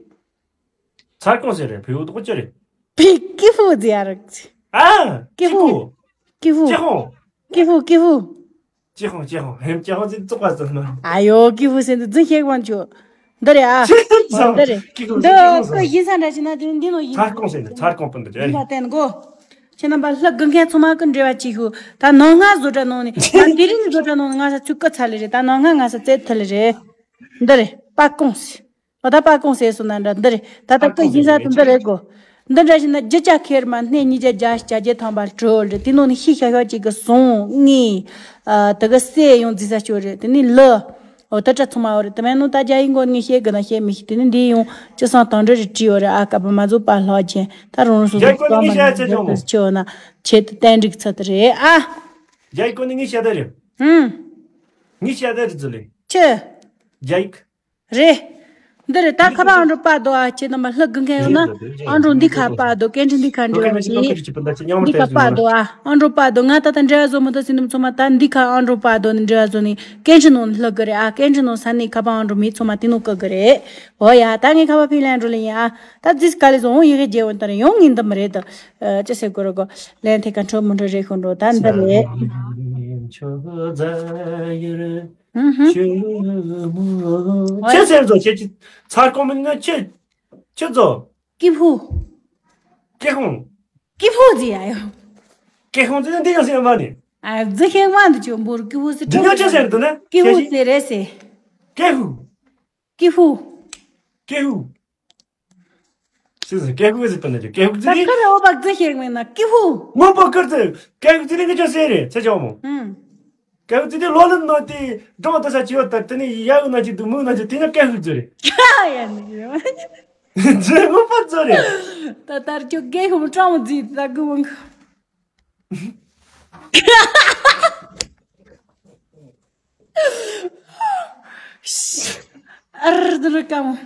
ཚར་གོང་ཟེར་རེད་བུ་ཡུག་དོག་ཅི་རེད། བི་ཀི་ཧྥུ་ཟེར་ཡ་རེད། ཨ། ཀི་ཧྥུ། ཀི་ཧྥུ། ཀི་ཧྥུ། ཀི་ཧྥུ་ཀི་ཧྥུ། ཀི་ཧྥུ། ཀི་ཧྥུ་ཀི་ཧྥུ་ཟེར་ཙོག་པ་ཟེར་ན། ཨ་ཡོ་ཀི་ཧྥུ་ཟེར་འདི་རྫུན་ཤེས་དབང་ཆོ། འདི་རེད་ཨ། ཅི་ཟེར་ཟེར། འདི་རེད། ཀི་ཧྥུ་ཟེར་འདི་ཀི་ཧྥུ་ཀི་ཧྥུ་ཟེར་ན་འདི་འདི་ནོ་ཡིན། ཚར་གོང་ཟེར་ནི་ཚར་གོང་སྤུན་ཟླ་ཅི་རེད། འདི་ལ་བསྟན་གོ། ཁྱེད་རྣམ་པ་ལྷ་དགུན་ཁའི་ཚོ་མ་ཀི་འབྲེལ་བ་ཅིག་ཧུ། ད་ནང་ང་བཟོ་གྲྭ་ནང་ནས་ང་དེ་རིང་བཟོ་གྲྭ་ནང་ནས་ང་ས་ཚུགས་ཀི་ཚ་ལེ་རེད། ད་ནང་ང་ང་ས་རྩེ་ཐུ་ལེ་རེད། འདི་རེད་པ་ཀོང་སི། ཨོ་ད་པ་ཀོང་སི་སོ་ན་འདྲ་འདི་རེད། ད་ད་ཀི་ཡིན་ས་དུ་འདི་རེད་གོ། འདི་འདྲ་ཞིག་ན་བརྒྱུད་བྱ་ཁེར་མ་སྣེ་གཉིས་བརྒྱ་བརྒྱ་བརྒྱད་ཐམ་པ་གྲོལ་རེད། དེ་ནང་ནས་ཤི་ཤ་ཤ་གཅིག་གི་ཟུང་ངི། ཨ་དེ་གི་སེ་ཡོང་རྫི་ས་ཆོ་རེད། དེ་ནས་ལི། ཨོ་ད་ཏྲ་ཚོ་མ་འོ་རེད། དེ་མེད་ནོ་ད་རྒྱ་ཡིན་གོ་ངས་ཤེས་གི་ན་ཤེས་མི་ཤེས། དེ་ནས་འདི་ཡོང་ཅི་སང་དང་འདྲ་རེད་བྲིས་འོ་རེད། ཨ་ཀ་པ་མ་བཟོ་པ་ལྷག་ཅན་ད་རང་རང་སོ་སོ་རྒྱ་ཡིག་གོ་ནི་ངས་བཤད་ཚེ་ཆོག་མོ་ཆོ་ན་ཆེད་དུ་ཏན་འགྲིག་ཚ་དེ་རེད་ཨ། རྒྱ་ཡིག་གོ་ནི་ངས་བཤད་དེ་རེད། ཧུམ། ངས་བཤད་དེ་རེད་ཟེར་ལེ། ཆི། རྒྱ་ཡིག་རེད། འདི་རེད་ད་ཁ་པར་ཨང་གྲངས་པ་དོ་ཨ། ཁྱེད་རྣམ་པ་ལྷ་དགུན་ཁ་ཡོད་ན་ཨང་གྲངས་འདི་ཁ་པར་དོ་སྐད་འཕྲིན་འདི་ཁ་འབྲེལ་བ་བྱེད། འདི་ཁ་པར་དོ་ཨ། ཨང་གྲངས་པ་དོ་ང་ད་ལྟ་འབྲེལ་བ་བཟོ་མི་ཐུབ་ཟིན་ནམ་ཚོ་མ་ད་འདི་ཁ་ཨང་གྲངས་པ་དོ་ནི་འབྲེལ་བ་བཟོ་ནི་སྐད་འཕྲིན་ནང་ལྷ་གི་རེད་ཨ། སྐད་འཕྲིན་ནང་ས་ནི་ཁ་པར་ཨང་གྲངས་མི་ཚོ་མ་དེ་ནང་ཀི་གི་རེད། འོ་ཡ་ད་ངས་ཁ་པར་ཕིན་ལན་འགྲོ་ལེ་ཡིན་ཨ། ད་ཛིས་ག་ལེ་བཟོ་འོང་ཡི་གེ་རྒྱལ་བོ་ད་རེ་ཡོང་ངིན་དམ་རེད་ད། ཅི་ཟེར་དགོས་རོ་གོ། ལན་ཐེ་ཀ་འཕྲོ་མུ་འཕྲོ་རེ་ཤོ་འགྲོ་ད་འདི་རེད། ཧུམ་ཧུམ། ཁྱེད་ཟེར་ཚོ་ཁྱེད་ཀྱི་ཚར་གོང་མིན་ན་ཁྱེད་ཁྱེད་ཚོ། ཀི་ཧྥུ། ཀེ་ཧོང་། ཀི་ཧྥུ་ཟེར་ཡ་ཡོ། ཀེ་ཧོང་ཟེར་ན་འདི་ཡང་ཟེར་མ་ནི། ཨ་ཛི་ཧེང་མ་འདི་ཆོ་འབོར་ཀི་ཧྥུ་ཟེར། འདི་ཡང་ཅི་ཟེར་འདི་ན། ཀི་ཧྥུ་ཟེར་རེད་ཟེར། ཀེ་ཧུ། ཀི་ཧྥུ། ཀེ་ཧུ། ཟེར་ཟེར་ཀེ་ཧུ་ཟེར་པ་ན་ཅི་ཀེ་ཧུ་ཟེར་ད་ནི། ཁ་ར་འོ་བག་ཛི་ཧེང་མིན་ན་ཀི་ཧྥུ། མོ་པ་ཀར་ཙེ་ཀེ་ཧུ་ཟེར་ནི་ང་ཅི་ཟེར་རེད་ཚེ་ཆོ་མོ། ཧུམ། ཀེ་ཧུ་ཟེར་ནི་ལོ་ལ་ནོ་དེ་འགྲོ་ད་ས་ཅི་ཡོད་ད་དེ་ནི་ཡ་ཡུ་ན་ཅི་དུ་མུ་ན་ཅི་དེ་ན་ཀེ་ཧུ་ཟེར་རེད། ཡ་ནི་ཡོ། ཛེ་མོ་པ་ཛོ་རེ། ད་ལྟར་ཁྱོད་རྒན་ཁོམ་སྤྲང་མོ་རྫིས་ད་དགུ་མང་གི། ཨར་དུ་རུ་ཀམ།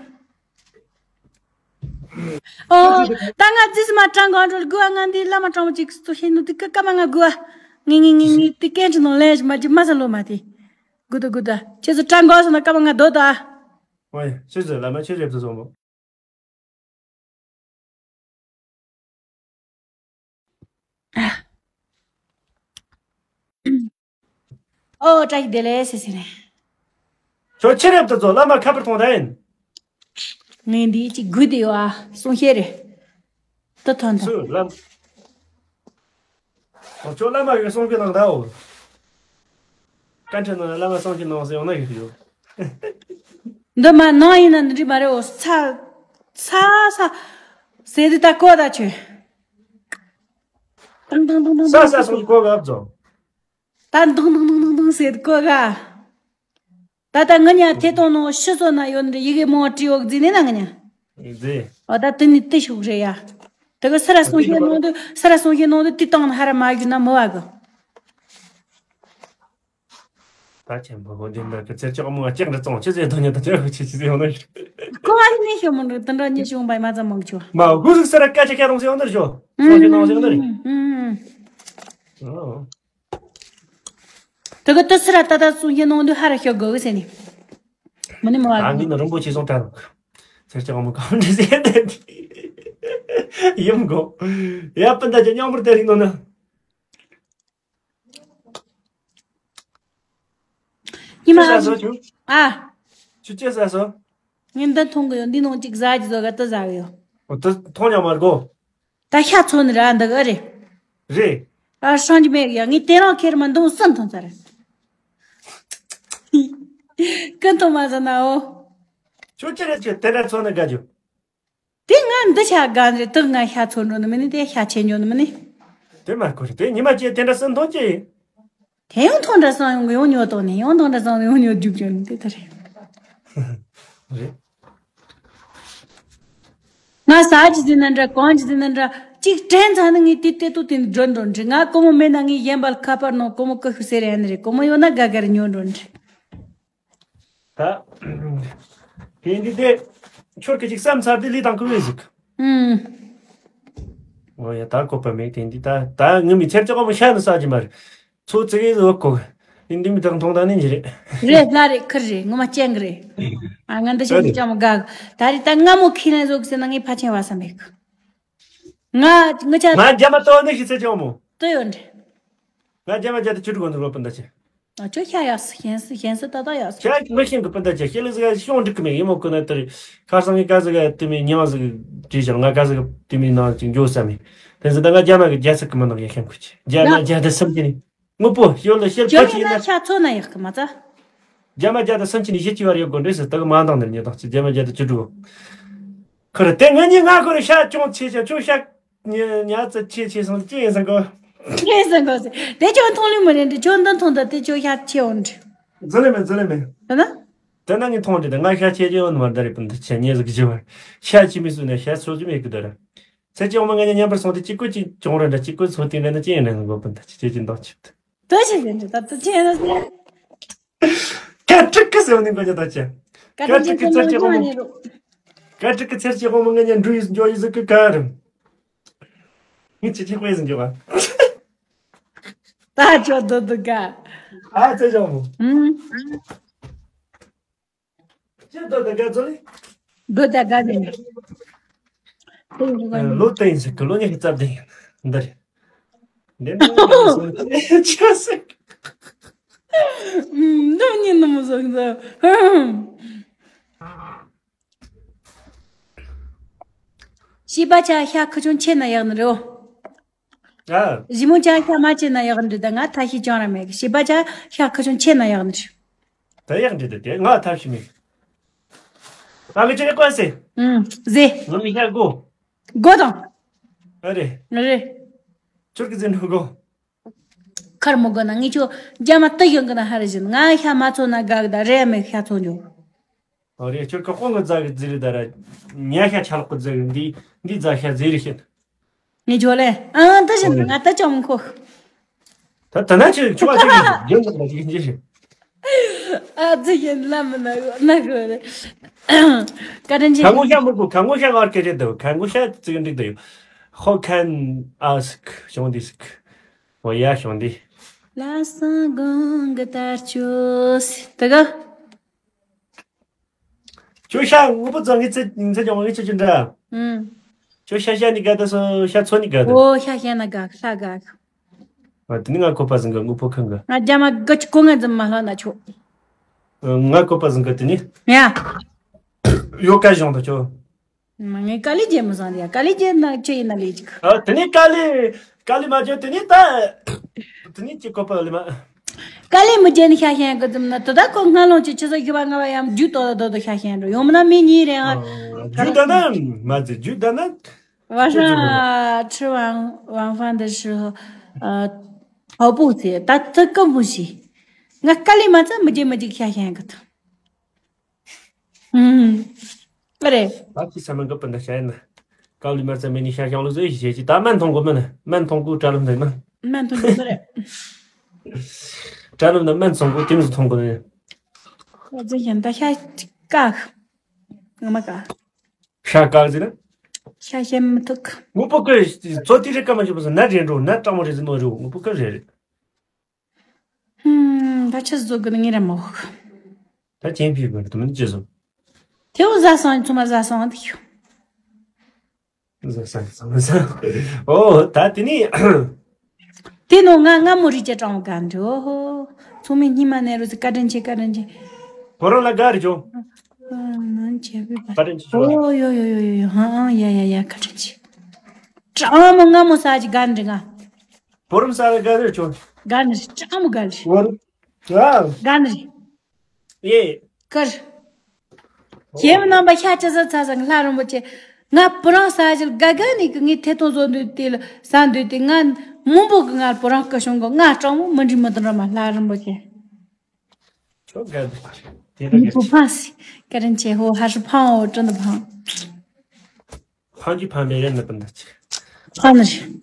ཨོ། ད་ང་རྫིས་མ་སྤྲང་གང་འགྲོ་དགུ་ཨ། ང་འདི་བླ་མ་སྤྲང་མོ་ཅིག་སུ་ཤེས་ནུ་དི་ཀ་ཀ་མ་ང་དགུ་ཨ། ངི་ངི་ངི་ངི་དི་ཀན་ཁྲི་ནང་ལན་ཞིག་མ་ཅི་མ་ས་ལོ་མ་དི། དགུ་ད་དགུ་ད། ཁྱེད་ཚོ་སྤྲང་གང་སོང་ན་ཀ་མ་ང་དོ་ད་ཨ། ཨོ་ཡ། ཁྱེད་ཚོ་བླ་མ་ཁྱེད་རེབ་ཏུ་སོང་མོ། ཨོ་བཀྲ་ཤིས་བདེ་ལེགས་ཟེར་ཟེར་ནས། ཁྱོད་ཁྱེད་རེབ་ཏུ་ཚོ་བླ་མ་ཁ་པར་ཐོང་ད་ཡིན། ངས་འདི་ཅིག་དགོས་དེ་ཡོད་ཨ་གསུང་བཤད་རེད། ད་ཐོན་ད། སུ་བླ་མ། ཁྱོད་བླ་མ་གི་གསུང་གི་ནང་ད་འོ། བཀའ་འཁྲིལ་ནང་བླ་མ་གསུང་གི་ནང་ཟེར་ཡོང་ན་ཡོད་ཡོད། འདི་མ་ནང་ཡིན་ན་འདི་འདྲ་མ་རེད། འོ་ཚ་ཚ་ཚ་ཟེར་དུས་ད་གོ་ད་ཆོས། ཏང་ཏང་ཏང་ཏང་ས་ས་སོང་གོ་གབ་ཛོ། ད་འདུང་འདུང་འདུང་འདུང་འདུང་ཟེར་གོ་ག་ད་ལྟ་ང་ཉ་ཐེ་གཏོང་ནང་ཕྱི་སོ་ན་ཡོད་ནི་ཡི་གེ་མང་བྲིས་འོག་འཛིན་ནི་ན་ང་ཉ། འཛིན། འོ་ད་དེ་ནི་དེ་ཤུགས་རེད་ཡ། དེ་ག་སི་ར་སོང་ཤེས་ནང་དུ་སི་ར་སོང་ཤེས་ནང་དུ་དེ་བཏང་ན་ཧ་ར་མ་གྱུར་ན་མི་བ་གི། ད་ཆེན་པོ་འདི་འདྲ་གི་ཚེར་ཅོག་མོ་ལྕགས་འདྲ་བཙོང་ཆི་ཟེར་དོ་ཉ་ད་ཅོག་ཆི་ཆི་ཟེར་ཡོང་ན་ཤི། ཀོ་ཨ་ནི་ཤོ་མོ་འདྲ་དེ་འདྲ་ཉི་ཤུ་བ་མ་ཙམ་མང་ཆོ། མ་གུ་ཟིག་སི་ར་ཀ་ཆ་ཁ་རོང་ཟེར་ཡོང་ན་ཤོ། སོང་ཤེས་ནང་ཟེར་ཡོང་ན་ཤི། ཨོ། དེ་ག་ཏི་སི་ར་ཏ་ཏ་སོང་ཤེས་ནང་དུ་ཧ་ར་ཤོ་གོ་གི་ཟེར་ནི། མི་ནི་མ་བ་ཨ་གི། ངི་ནི་རིན་པོ་ཆེ་སོང་ཏྲ་རུ། ཚེར་ཅོག་མོ་གང་འདྲ་ཟེར་ཏེ། ཡིན་གོ། ཡ་སྤུན་ཟླ་ཅན་ཉམས་པར་དེ་རིང་ནོ་ན། ཉི་མ། ཅི་ཟ་སོ་ཁྱོད། ཨ། ཁྱོད་ཅི་ཟ་སོ། ངས་འདི་མཐོང་གི་ཡོད། འདི་ནང་གཅིག་ཟ་གི་ཟོ་ག་ཏི་ཟ་གི་ཡོད། འོ་ཏི་མཐོང་ཡང་མ་གོ། ད་ཤ་ཚོ་ནི་ར་འདི་ག་རེད། རེད། ཨ་སྲང་གི་མེད་ཡ། ངས་དེ་རང་ཁེར་མ་འདུང་སུ་མཐོང་ཚར། ཀི་མཐོང་མ་ཟ་ན་འོ། ཁྱོད་ཅི་རེད་ཁྱོད་དེ་འདྲ་ཚོ་ནི་དགའ་རྒྱུ། དེ་ང་འདི་ཆ་ག་རེད། དག་ང་ཤ་ཚོ་འགྲོ་ནི་མིན་ནི། དེ་ཤ་ཆེ་ཉོ་ནི་མིན་ནི། དེ་མ་གོ་རེད། དེ་ཉི་མ་ཅི་དེ་འདྲ་སུ་མཐོང་ཅི། དེ་ཡང་མཐོང་འདྲ་སང་ཡོང་གི་ཡོང་ཉོ་དོ་ནི། ཡང་མཐོང་འདྲ་སང་ཡོང་ཉོ་རྒྱུག་ཅོ་ནི་དེ་ལྟར་རེད། རེད། ང་ཟ་ཅི་ཟིན་ན་འདྲ་གང་ཅི་ཟིན་ན་འདྲ་གཅིག་དྲན་ཚར་ན་ངས་དེ་ལྟ་དུ་དེ་འགྲོ་འགྲོ་འདྲི། ང་ཀོ་མོ་མེད་ན་ངས་གཞན་པ་ཁ་པར་ནང་ཀོ་མོ་ཀི་ཤུ་ཟེར་ཡ་ནི་རེད། ཀོ་མོ་ཡོད་ན་དགའ་དགའ་རེ་ཉོ་འགྲོ་འདྲི། ད། དེ་འདི་དེ། ཁྱོད་ཀྱི་ཅིག་བསམ་ཚར་དེ་ལི་དང་ཀུ་བེ་ཟིག་ཨུམ། འོ་ཡ་ད་གོ་བ་མེད། དེ་འདི་ད་ད་ངི་མི་ཚེར་ཅོག་མོ་ཤ་ནི་ཟ་གི་མ་རེད། ཚོ་ཙི་གེ་ཟིག་གོ། དེ་འདི་མི་དག་མཐོང་ད་ནི་འཇི་རེད། རེད་ལ་རེད། ཁིར་རེད། ངོ་མ་སྤྱན་གི་རེད། ཨ་ང་འདི་ཤ་ནི་ཅམ་ག་ད་རེད། ད་ང་མོ་ཁི་ན་ཟོག་ཟེར་ན་ངའི་ཕ་ཆེན་བ་ས་མེད་གི། ང་ང་ཆ། ང་རྒྱ་མ་ཏོ་ནི་ཤི་ཚེ་ཅོག་མོ། ཏོ་ཡོད་འདྲ། ང་རྒྱ་མ་རྒྱ་ཏི་ཆུ་དྲུག་གོ་འདུག་ལོ་སྤུན་ཟླ་ཆེ། ཨ་ཅོ་ཤ་ཡག་སི་ཤེན་སི་ཤེན་སི་ཏ་ཏ་ཡག་སི། ཤ་མི་ཤེན་གི་སྤུན་ཟླ་ཆེ། ཤེ་ལི་ཟི་ག་ཤོང་འགྲིག་གི་མེད། ཡིན་མོ་ཁོ་ན་ཏི་རི་ཁར་སང་གི་ཀ་ཟི་ག་ཏི་མི་ཉང་ཟི་གི་ཅི་ཞང་ང་ཀ་ཟི་གི་ཏི་མི་ནང་ཅིག་འགྱོ་ས་མེད། དེ་ཟི་ད་ང་རྒྱ་མ་གི་རྒྱ་སི་གི་མི་ནང་ཡ་ཤེན་ཁུ་ཆེ། རྒྱ་ན་རྒྱ་ཏི་སམ་ཅི་ནི་ངུ་པོ་ཤོ་ལ་ཤེལ་ཅོ་ཕ་ཡིན་ཆི་ན་ཡིན་ན། ཤ་ཚོ་ན་ཡག་གི་མ་ཚ། རྒྱ་མ་རྒྱ་ཏི་སམ་ཅི་ནི་ཤེ་ཅི་བར་ཡོད་གོ་འདྲེ་སི་ཏི་གི་མ་འདང་ནི་ཉེ་དང་ཅི་རྒྱ་མ་རྒྱ་ཏི་ཅི་འགྲོ། ཁོ་རེ་དེ་ངེད་གཉིས་ང་ཁོ་རེ་ཤ་ཅུང་ཆེ་ཆེ་ཅུང་ཤ་ཉ་ཉ་ཙི་ཆེ་ཆེ་སོང་ཅི་ཡིན་སང་གོ། ཅི་ཡིན་སང་གོ་ཟེར། དེ་ཅུང་མཐོང་ལུས་མ་རེད་འདྲི། ཅུང་འདི་མཐོང་ད་དེ་ཅུང་ཤ་ཆེ་འོང་འདྲི། ཛི་ལེ་མེ་ཛི་ལེ་མེ། དེ་ན། དེ་ན་ངས་མཐོང་འདྲི་ད་ང་ཤ་ཆེ་ཆེ་འོང་མ་རེད་ད་རེད་པ་འདི་ཆེ་ཉེ་ཟིག་ཅི་བར། ཤ་ཆེ་མི་སུ་ནས་ཤ་ཚོ་ཅི་མེད་གི་ད་ར། ཚེ་ཅི་འོང་མ་ང་ཉ་མཉམ་པར་སོང་དེ་གཅིག་གོ་གཅིག་ཅུང་རེད་འདྲ་གཅིག་གོ་ཚོ་དེ་འདྲ་ན་ཅི་ཡིན་ན་གོ་པ་འདི་ཆེ་ཆེ་འདང་ཆེ། དོ་ཆེ་ཟེར་འདྲི་ད་དོ་ཆེ་ན་ཟེར། ཀ་ཀྲིག་གི་ཟེར་བ་ནི་མགོ་ཉ་ད་ཆེ། ཀ་ཀྲིག་གི་ཚེར་ཅི་འོང་མ། ཀ་ཀྲིག་གི་ཚེར་ཅི་འོང་མ་ང་ཉ་འགྲུ་ཡིས་འཇོ་ཡིས་ཟིག་གི་ཀ་རུ། ངི་ཅི་ཅི་ཁོས་འཇོ་བ། ད་ཅོ་དོ་དོ་ག་ཨ་ཙེ་ཇོ་མོ། ཨུམ། ཅི་དོ་དོ་ག་ཙོ་ལི། དོ་དོ་ག་ནི། ལོ་ཏེན་ཟིག་གི་ལོ་ཉི་ཤུ་རྩ་བདུན་ཡིན་འདི་རེད། འདི་ནི་ཅི་ཟེར། ཨུམ། འདི་ཉིན་ནི་མོ་ཟོག་འདི། ཤི་པ་ཆ་ཤ་ཁུ་ཆུང་ཆེ་ན་ཡག་ནི་རེད། ཨ། ཞི་མོ་ཆ་ཤ་མ་ཆེ་ན་ཡག་ནི་རེད། ད་ང་ཐ་ཤི་ཅང་ར་མེད་གི། ཤི་པ་ཆ་ཤ་ཁུ་ཆུང་ཆེ་ན་ཡག་ནི་རེད། ད་ཡག་འདྲི་ད་དེ་ང་ཐབས་ཤི་མེད། ང་གི་ཅི་རེ་ཀོ་སེ། ཨུམ། ཟེ། ང་མི་ཤ་གོ། གོ་དང་། ཨ་རེ། ཨ་རེ། ཁྱོད་ཀྱི་ཟེ་འགྲོ་གོ། ཁར་མོ་གོ་ན་ངི་ཆོ་རྒྱ་མ་ཏི་ཡོང་གི་ན་ཧ་རེ་བཞིན། ང་ཤ་མ་ཚོ་ན་དགའ་གི་ད་རེ་མེད་ཤ་ཚོ་འཇོག་ཨོ་རེད། ཁྱོད་ཀྱི་དཔུང་གི་རྫ་གི་རྫི་རི་ད་ར། ཉ་ཤ་ཆ་ལག་གི་རྫི་རི་འདི་འདི་རྫ་ཤ་རྫི་རི་ཤིན། ངས་ཇོ་ལེ། ཨང་ད་བཞིན་ང་ད་ཅང་མི་མཁོ། ད་ད་ན་ཁྱོད་ཁྱོད་ཨ་ཅིག་རྒྱུན་ལ་ཅིག་འཇིགས་ཤིན། ཨ་ཙི་ཡིན་ལ་མི་ན་ན་གོ་རེ། བཀའ་དྲིན་ཆེ། ཁ་ངོ་ཤ་མི་དགོས། ཁ་ངོ་ཤ་ངར་སྐད་རེད་འདུག་ཁ་ངོ་ཤ་ཙིག་འགྲིག་འདུག་ཧོ་ཁན་ཨ་སིག་ཤོང་འདི་སིག་འོ་ཡ་ཤོང་འདི། ལ་སང་དགོང་གི་དར་ཆོས་དེ་ག་ཁྱོད་ཤ་ངུ་པོ་ཙང་ངི་ཚེ་ངི་ཚེ་ཀྱང་ངི་ཚེ་ཅི་འདྲ། ཨུམ། ཁྱོད་ཤ་ཤ་ནི་ག་ད་སོ་ཤ་ཚོ་ནི་ག་ད། འོ་ཤ་ཤ་ན་ག་ཤ་ག་ཨ་དེ་ནི་ང་ཁོ་པ་ཟིན་ག་ངུ་པོ་ཁང་ག་ང་རྒྱ་མ་ག་ཅི་གོ་ང་ཙམ་མ་ལྷ་ན་ཆོ། ང་ཁོ་པ་ཟིན་ག་དེ་ནི། ཡ། ཡོ་ཀ་ཞོང་ད་ཆོ། མ་ངས་ཀ་ལི་རྒྱལ་མོ་བཟང་རེད། ཀ་ལི་རྒྱལ་ན་ཅི་ཡིན་ན་ལས་ཅིག་ཨ་དེ་ནི་ཀ་ལི་ཀ་ལི་མ་ཆོ་དེ་ནི་ད། དེ་ནི་ཅི་ཁོ་པ་ལི་མ། ཀ་ དཀའ་ལས་མི་བརྒྱབ་ནས་ཤ་ཞན་གི་ཙམ་ན་དེ་ད་ཁོ་སྔ་ལོང་གི་ཆུ་ཚོད་བཞི་པ་ལྔ་པ་ཡང་རྒྱུགས་ཏོག་ཏོག་ཏོག་ཏོག་ཤ་ཞན་འགྲོ་ཡོང་མིན་ན་མི་གཉིས་རེད་ཨ། རྒྱུགས་ད་ན་མ་ཟེར་རྒྱུགས་ད་ན། 晚上吃完晚饭的时候，呃，跑步去，打这个不行。我家里嘛，这么久没去下线个的。嗯，不对，ད་ཅི་ས་མ་འགབ་པ་འདི་བཤད་ན། ཀ་ལི་མར་ཙམ་མེ་ནི་ཤ་ཞང་ལུ་ཟོས་ཤི་ཤེས་ཀྱི་ད་སྨན་འཐུང་གོ་མིན་ནི་སྨན་འཐུང་གོ་གྲྭ་ལམ་འདི་མ། སྨན་འཐུང་གོ་མི་རེད། གྲྭ་ལམ་འདི་སྨན་འཐུང་གོ་དེ་མི་འཐུང་གོ་ནི། ཨ་ཙི་ཞན་ད་ཤ་བཀག་ང་མ་བཀག་ཤ་བཀག་ཟེར་ན། ཤ་ཤེས་མི་ཐུག་དངོས་པོ་ཀི་ཚོ་དེ་རེ་ཀ་མ་ཞུ་བ་སོ་ན་རེད་འགྲོ་ན་སྤྲང་མོ་རེད་ཟེར་ནོ་རེད་དངོས་པོ་ཀི་རེད་རེད། ཧུམ། ད་ཆི་བཟོ་དགོས་ནི་ངེད་ར་མོ། ད་ཅན་ཕི་དགོས་ནི་དུ་མིན་ཅི་བཟོ། དེའུ་ཟ་སོང་ཚོ་མ་ཟ་སོང་དེ་ཤོ། ཟ་ས་ཟ་ས་ཨོ་ད་དེ་ནི། དེ་ནོ་ང་ང་མོ་རི་ཅ་ཀྲང་ག་འདྲི་ཨོ་ཧོ། ཚོ་མི་སྙི་མ་ནས་རུ་ཟི་བཀའ་དྲིན་ཆེ་བཀའ་དྲིན་ཆེ། ཁོ་རང་ལ་ག་རེ་བྱུང་། ཨ་ནན་ཆེ་བི་བ། བཀའ་དྲིན་ཆེ་ཨོ་ཡོ་ཡོ་ཡོ་ཡོ་ཧང་ཨང་ཡ་ཡ་ཡ་བཀའ་དྲིན་ཆེ། ཀྲང་མོ་ང་མོ་ས་ཅི་ག་འདྲི་ང་། བོ་རམ་ས་ལ་ག་རེ་བྱུང་། ག་འདྲི་ཀྲང་མོ་ག་འདྲི། བོ་རམ། ཨ། ག་འདྲི། ཡེ། ཀར། ཁྱེད་མི་རྣམ་པ་ཤ་ཅི་ཟ་ཚ་ཟ་ལྷ་རིན་པོ་ཆེ། ང་བུ་རང་ས་ཞིལ་དགའ་དགའ་ནི་གི་ངའི་ཐེ་ཐོང་བཟོ་འདོད་དེ་ལ་ཟ་འདོད་དེ་ང་མང་པོ་གི་ང་བུ་རང་སྐུ་ཞུང་གི་ང་སྤྲང་མོ་མི་འདྲི་མི་དང་ར་མ་ལྷ་རིན་པོ་ཆེ། ཁྱོད་དགའ་འདུག་དེ་ལ་ངའི་བུ་ཕངས་སི་ཀ་རིན་ཆེ་ཧོ་ཧ་ཧྲི་ཕང་འོ་ཀྲི་འདི་ཕང་། ཕང་གི་ཕང་མེ་རེད་ནི་པ་འདི་ཅི། ཕང་ནི་རེད།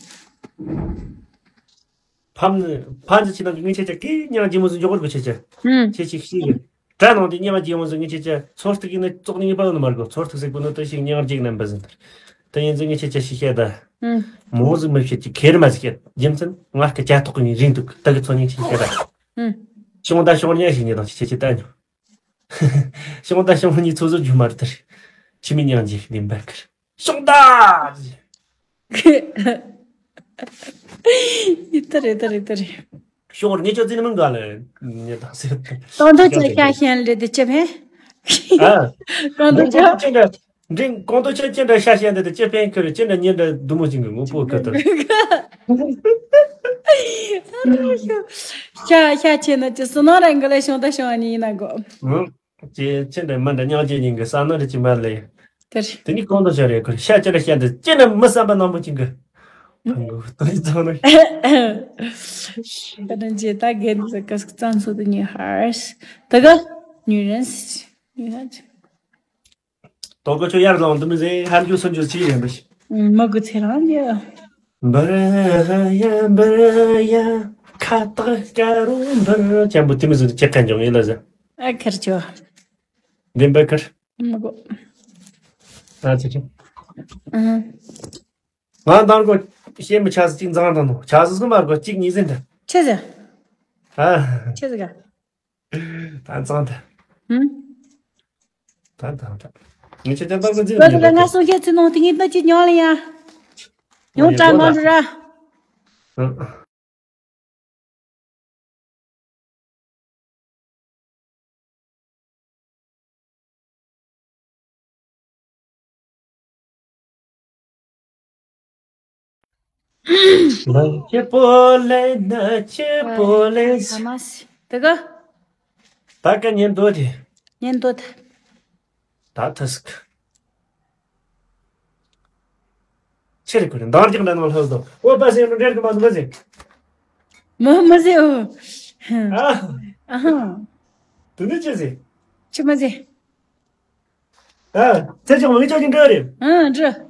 ཕམ་ནི་ཕམ་ཅི་ཆི་ནང་གི་ངི་ཆེ་ཆ་ཀི་ཉང་ཇི་མོ་སུ་འཇོག་གར་གི་ཆེ་ཆ། ཧུམ། ཆེ་ཆི་ཤི་གི། དྲ་ནང་དེ་ཉེ་བ་ཇི་མོ་སུ་ངི་ཆེ་ཆ་ཚོར་ཏི་གི་ནི་ཙོག་ནི་ངི་པ་ནི་མར་གོ་ཚོར་ཏི་སིག་པོ་ནི་ཏི་ཤིག་ཉང་ཇིག་ནམ་པ་ཟིན་ཏར། ཏི་ཡིན་ཟི་ངི་ཆེ་ཆ་ཤི་ཤེ་ད། ཧུམ། མོ་ཟི་མི་ཤེ་ཅི་ཁེར་མ་ཟི་ཤེ་ཇི་མཚན་ང་སྐད་ཆ་ཐོག་གི་རིང་འདུག་ཏི་གི་ཚོ་ཉིང་ཤི་ཤེ་ད། ཧུམ། ཤོང་ད་ཤོང་ཉ་ཤི་ཉི་དང་ཆི་ཆེ་ཆི་ད་ཉོ། ཤོང་ད་ཤོང་ཉི་ཚོ་ཟོ་ཇུ་མར་ཏར། ཆི་མི་ཉང་ཇིག་ནི་འབར་ཁར། ཤོང་ད། ཡི་ད་རེད་ད་རེད་ད་རེད། ཤོག་ངེད་ཅོ་ཙི་ནི་མི་འགའ་ལ་ཉེ་དང་ཟེར། གང་དུ་ཅི་ཤ་ཤན་ལེ་དེ་ཅི་ཕན། ཨ། གང་དུ་ཅི། ཅི་འདྲ། འདྲིང་གང་དུ་ཅི་ཅི་འདྲ་ཤ་ཤན་དེ་དེ་ཅི་ཕན་ཁུར་ཅི་འདྲ་ཉེ་འདྲ་དུ་མོ་ཅིང་གི་ངོ་པོ་ཁ་ཐུར། ཤ་ཤ་ཆེ་ན་ཅི་སུ་ནོ་རང་གི་ལ་ཤོང་ད་ཤོང་ཨ་ནི་ཡིན་ན་གོ། ཅེ་ཅེ་འདྲ་མ་འདྲ་མཉམ་རྗེས་ཉིན་གི་ས་ན་རི་ཅི་མ་ལེ། དེར། དེ་ནི་གང་དུ་བྱ་རེ་ཁུར་ཤ་ཅི་ར་ཤ་འདི་ཅི་ན་མི་བསམ་པ་ནང་པོ་ཅིག་གི། ཕང་གུ་ཏོ་རི་ཙང་ན། ད་དུང་རྗེས་ད་རྒན་ཟེར་ཀ་ཟིག་གཙང་ཚོ་དུ་ཉེ་ཧར། ད་ག་ཉུ་རན་སི་ཉུ་ཧར། ཏོ་གོ་ཆོ་ཡར་ལོང་དུ་མི་ཟེ་ཧར་རྒྱུ་སོན་རྒྱུ་ཅི་ཡིན་པ་ཞིག་མ་གུ་ཚེ་རང་རྒྱུ། འབར་ཡ་འབར་ཡ་ཁ་བཏགས་དཀར་རོ་འབར་ཅན་པོ་དེ་མི་ཟེར་ཅི་ཁན་ཅོང་ཡིན་ལ་ཟེ། ཨ་ཁར་ཆོ། འདི་འབར་ཁར། མ་གོ། ད་ཚེ་ཆོ། ཨ། ང་དང་གོ་ཤེས་མི་ཆ་ཟི་གཅིག་འཛང་དང་ནོ་ཆ་ཟི་སུ་མ་གོ་གཅིག་གཉིས་ཟིན་ད། ཆེ་ཟི། ཨ། ཆེ་ཟི་ག་ད་འཛང་ད། ཧུམ། ད་ད་ད། ངས་ཆ་ཅན་པ་གོ་འཛིན་ད་ད་ང་སོ་ཤེས་ཚི་ནོ་དེ་ངས་ད་ཅི་ཉོ་ལ་ཡ། ཡོང་ཀྲང་མ་རུ་ར། ཨ། ནང་ཆེ་པོ་ལེ་ན་ཆེ་པོ་ལེ། ཨ་མ་སི། དེ་ག་ད་ག་ཉན་དོ་དེ། ཉན་དོ་ད། ད་ཐ་སི་ཀ་ཆེ་རེ་ཁོ་རེ་འདང་རྒྱག་འདྲ་ནང་ལྷོད་དོ། ཨོ་པ་སེ་ནོ་འདྲེར་གི་མ་འདུག་མ་ཟེ། མ་མ་ཟེ་ཨོ། ཨ། ཨ་ཧ། དུ་ནི་ཅི་ཟེ། ཅི་མ་ཟེ། ཨ། ཚེ་ཆུང་མ་ངི་ཅོ་ཅི་འདྲ་རེ། ཨ་འདྲ།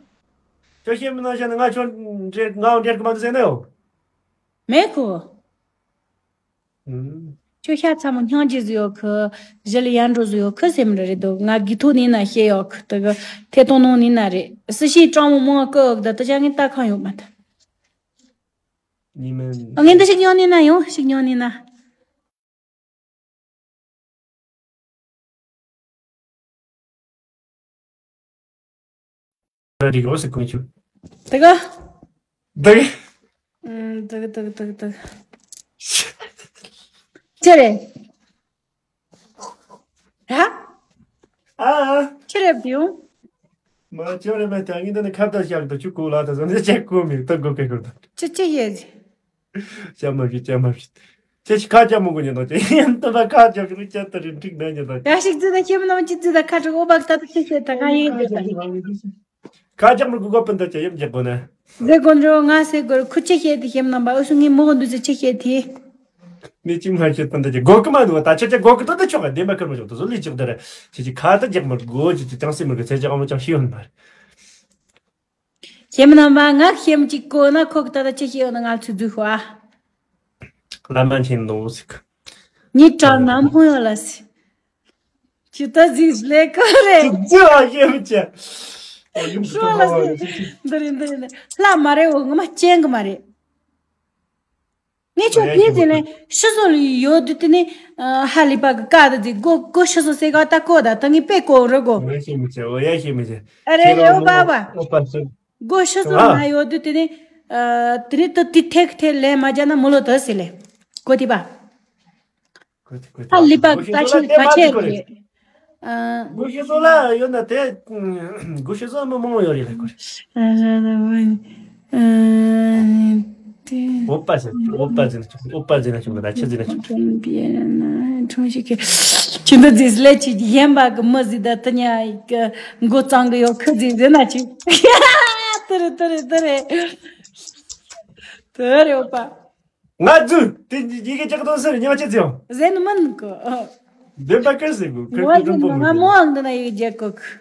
ཅོ་ཤེས་མི་ནང་བཞིན་ང་ཆོ་འདྲེ་ང་འདྲེར་གི་མ་འདུག་ཟེ་ནའོ། མེད་ཁོ། ཁྱོད་ཤ་ཚ་མོ་སྙིང་རྗེ་ཟིག་ཡོད་ཁི། གཞི་ལ་ཡར་འགྲོ་ཟིག་ཡོད་ཁི་སེམས་རེ་རེ་འདུག་ང་གི་ཐོག་ནས་ན་ཤེས་ཡོད་ཁི་དེ་གི་ཐད་གཏོང་ནང་ནས་ན་རེད། སྲི་ཞིའི་གྲང་མོ་མང་ཀི་འོག་ད་ད་ཅག་ངས་ལྟ་ཁང་ཡོད་མ་ཐལ། ཉི་མ། ཨ་ངས་འདི་ཞིག་ཉོ་ནས་ན་ཡོང་ཞིག་ཉོ་ནས་ན། ར་རིག་རོ་སི་ཀུན་ཆུ། དེ་ག་དེ་ག་ཨུམ། དེ་ག་དེ་ག་དེ་ག་དེ་ག་ཅི་རེད། ར། ཨ་ཨ། ཅི་རེད་བིའུ། མ་ཅི་རེད་མ་ད་ངས་འདི་ནི་ཁ་བརྡ་བཞག་ཏུ་ཆུ་ཀོ་ལ་ད་ཟ་འདི་ཅེ་ཀོ་མི་ད་གོ་ཀེ་ཀོ་ད། ཅི་ཅི་ཡེ་ཟི། ཅ་མ་བི་ཅ་མ་བི། ཁྱེད་ཀྱིས་ཁ་རྒྱབ་མི་དགོས་ཉན་དང་། ཁྱེད་ཡིན་དུ་བ་ཁ་རྒྱབ་ཤོག་ཁྱེད་ལྟ་རིན་འགྲིག་ན་ཉན་དང་། ཡ་ཞིག་ཙི་ད་ཁྱེད་མི་ནང་ཅི་ཙི་ད་ཁ་དྲུག་ཨོ་བག་ད་ད་ཁྱེད་ཁྱེད་ད་ང་ཡིན་དུ་ད། ཁ་རྒྱབ་མི་དགོས་པ་སྤུན་ཟླ་ཁྱེད་ཡིན་རྒྱག་དགོས་ན། ཟེ་དགོན་འགྲོ་ང་ཟེ་དགོས་ཁུ་ཆེ་ཤེས་དེ་ཤེས་མ་ནམ་པ་ཨུ་སུ་ངའི་མོ་གོ་འདུ་ཟེ་ཆེ་ཤེས་དེ། ནི་ཅི་མ་ཤེས་སྤུན་ཟླ་ཁྱེད་དགོས་ཀི་མ་འདུག་ད་ཁྱེད་ཀྱི་དགོས་ཀི་ཏོ་ད་ཆོག་ག་བདེན་པ་ཁུར་མ་ཆོག་ཏོ་བཟོ་ལི་ཅིག་ད་ར། ཁྱེད་ཀྱི་ཁ་ད་རྒྱབ་མི་དགོས། ཁྱེད་ཀྱི་ཅང་སེ་མི་དགོས། ཚེ་ཅག་ཨོ་མོ་ཅང་ཤེས་ཡོད་མ་རེད། ཤེས་མ་ནམ་པ་ང་ཤེས་མ་ཅིག་གོ་ན་ཁོ་གི་ད་ད་ཆེ་ཤེས་ཡོད་ན་ང་ཚོ་རྫུ་ཤོ་ཨ། བླ་མ་མཁྱེན་དང་ཟིག་ངའི་གྲོགས་ནམ་ཕུང་ཡོད་ལ་སི། ཁྱི་ད་ཟིག་ལས་ཀ་རེད། ཅི་ཟིག་ཨ་ཡེ་མི་ཅེ། ཨ་ཡུམ་ཤོ་ལ་སི། འདི་རེད་འདི་རེད་འདི། ལྷ་མ་རེད་འོ་ངོ་མ་སྐྱེན་གི་མ་རེད། ངས་ཁྱོད་ཨ་ཡེ་ཕིས་ཟིན་ལས་ཤི་སོ་ལ་ཡོད་དུས་དེ་ནས་ཧ་ལི་པ་གི་ཀ་ད་ཟིག་གོ་གོ་ཤི་སོ་སེ་ག་ད་གོ་ད་ད་ངས་པེ་གོ་རི་གོ། ཨོ་ཡ་ཤེས་མི་ཅེ། ཨོ་ཡ་ཤེས་མི་ཅེ། ཨ་རེ་རེ་ཨོ་པ་པ། ཨོ་པ་སི། སྒོ་ཕྱི་སོ་ན་ཡོད་དུས་དེ་ནི། དེ་ནི་ཏི་ཏི་ཐེག་ཐེ་ལས་མ་བརྒྱབ་ན་མི་ལོ་དོ་ཟེར་ལེ། གོ་ཐི་པ། ཧ་ལི་པ་ག་ཆེ་ག་ཆེ་རེད། སྒོ་ཕྱི་སོ་ལ་ཡོད་ན་དེ། སྒོ་ཕྱི་སོ་མི་མང་ཡོད་རེད་ལེ་ཁོ། ཨོ་པ་ཟེར། ཨོ་པ་ཟེར་ན་ཆོག་ཨོ་པ་ཟེར་ན་ཆོག་ད་ཆི་ཟེར་ན་ཆོག་ཁྱི་འདི་ཟིག་ལས་ཆི་གཞན་པ་གི་མི་ཟིག་ད་ཏི་ཉ་གི་མགོ་གཙང་གི་ཡོད་ཁི་ཟིག་ཟེར་ན་ཆི། ཏི་རི་ཏི་རི་ཏི་རི། ཏི་རི་ཨོ་པ། ང་རྫུན། དེ་ཡི་གེ་ཅག་དང་ཟེར་ཉག་ཆེ་ཚེ་ཡང་། ཟེར་ནི་མིན་གི། བདེན་པ་ཀིར་ཟེར་གོ་ཀིར་ཀིར་རིན་པོ་མི་གོ། ང་མོའང་འདི་ན་ཡི་གེ་རྒྱག་གོ་གི།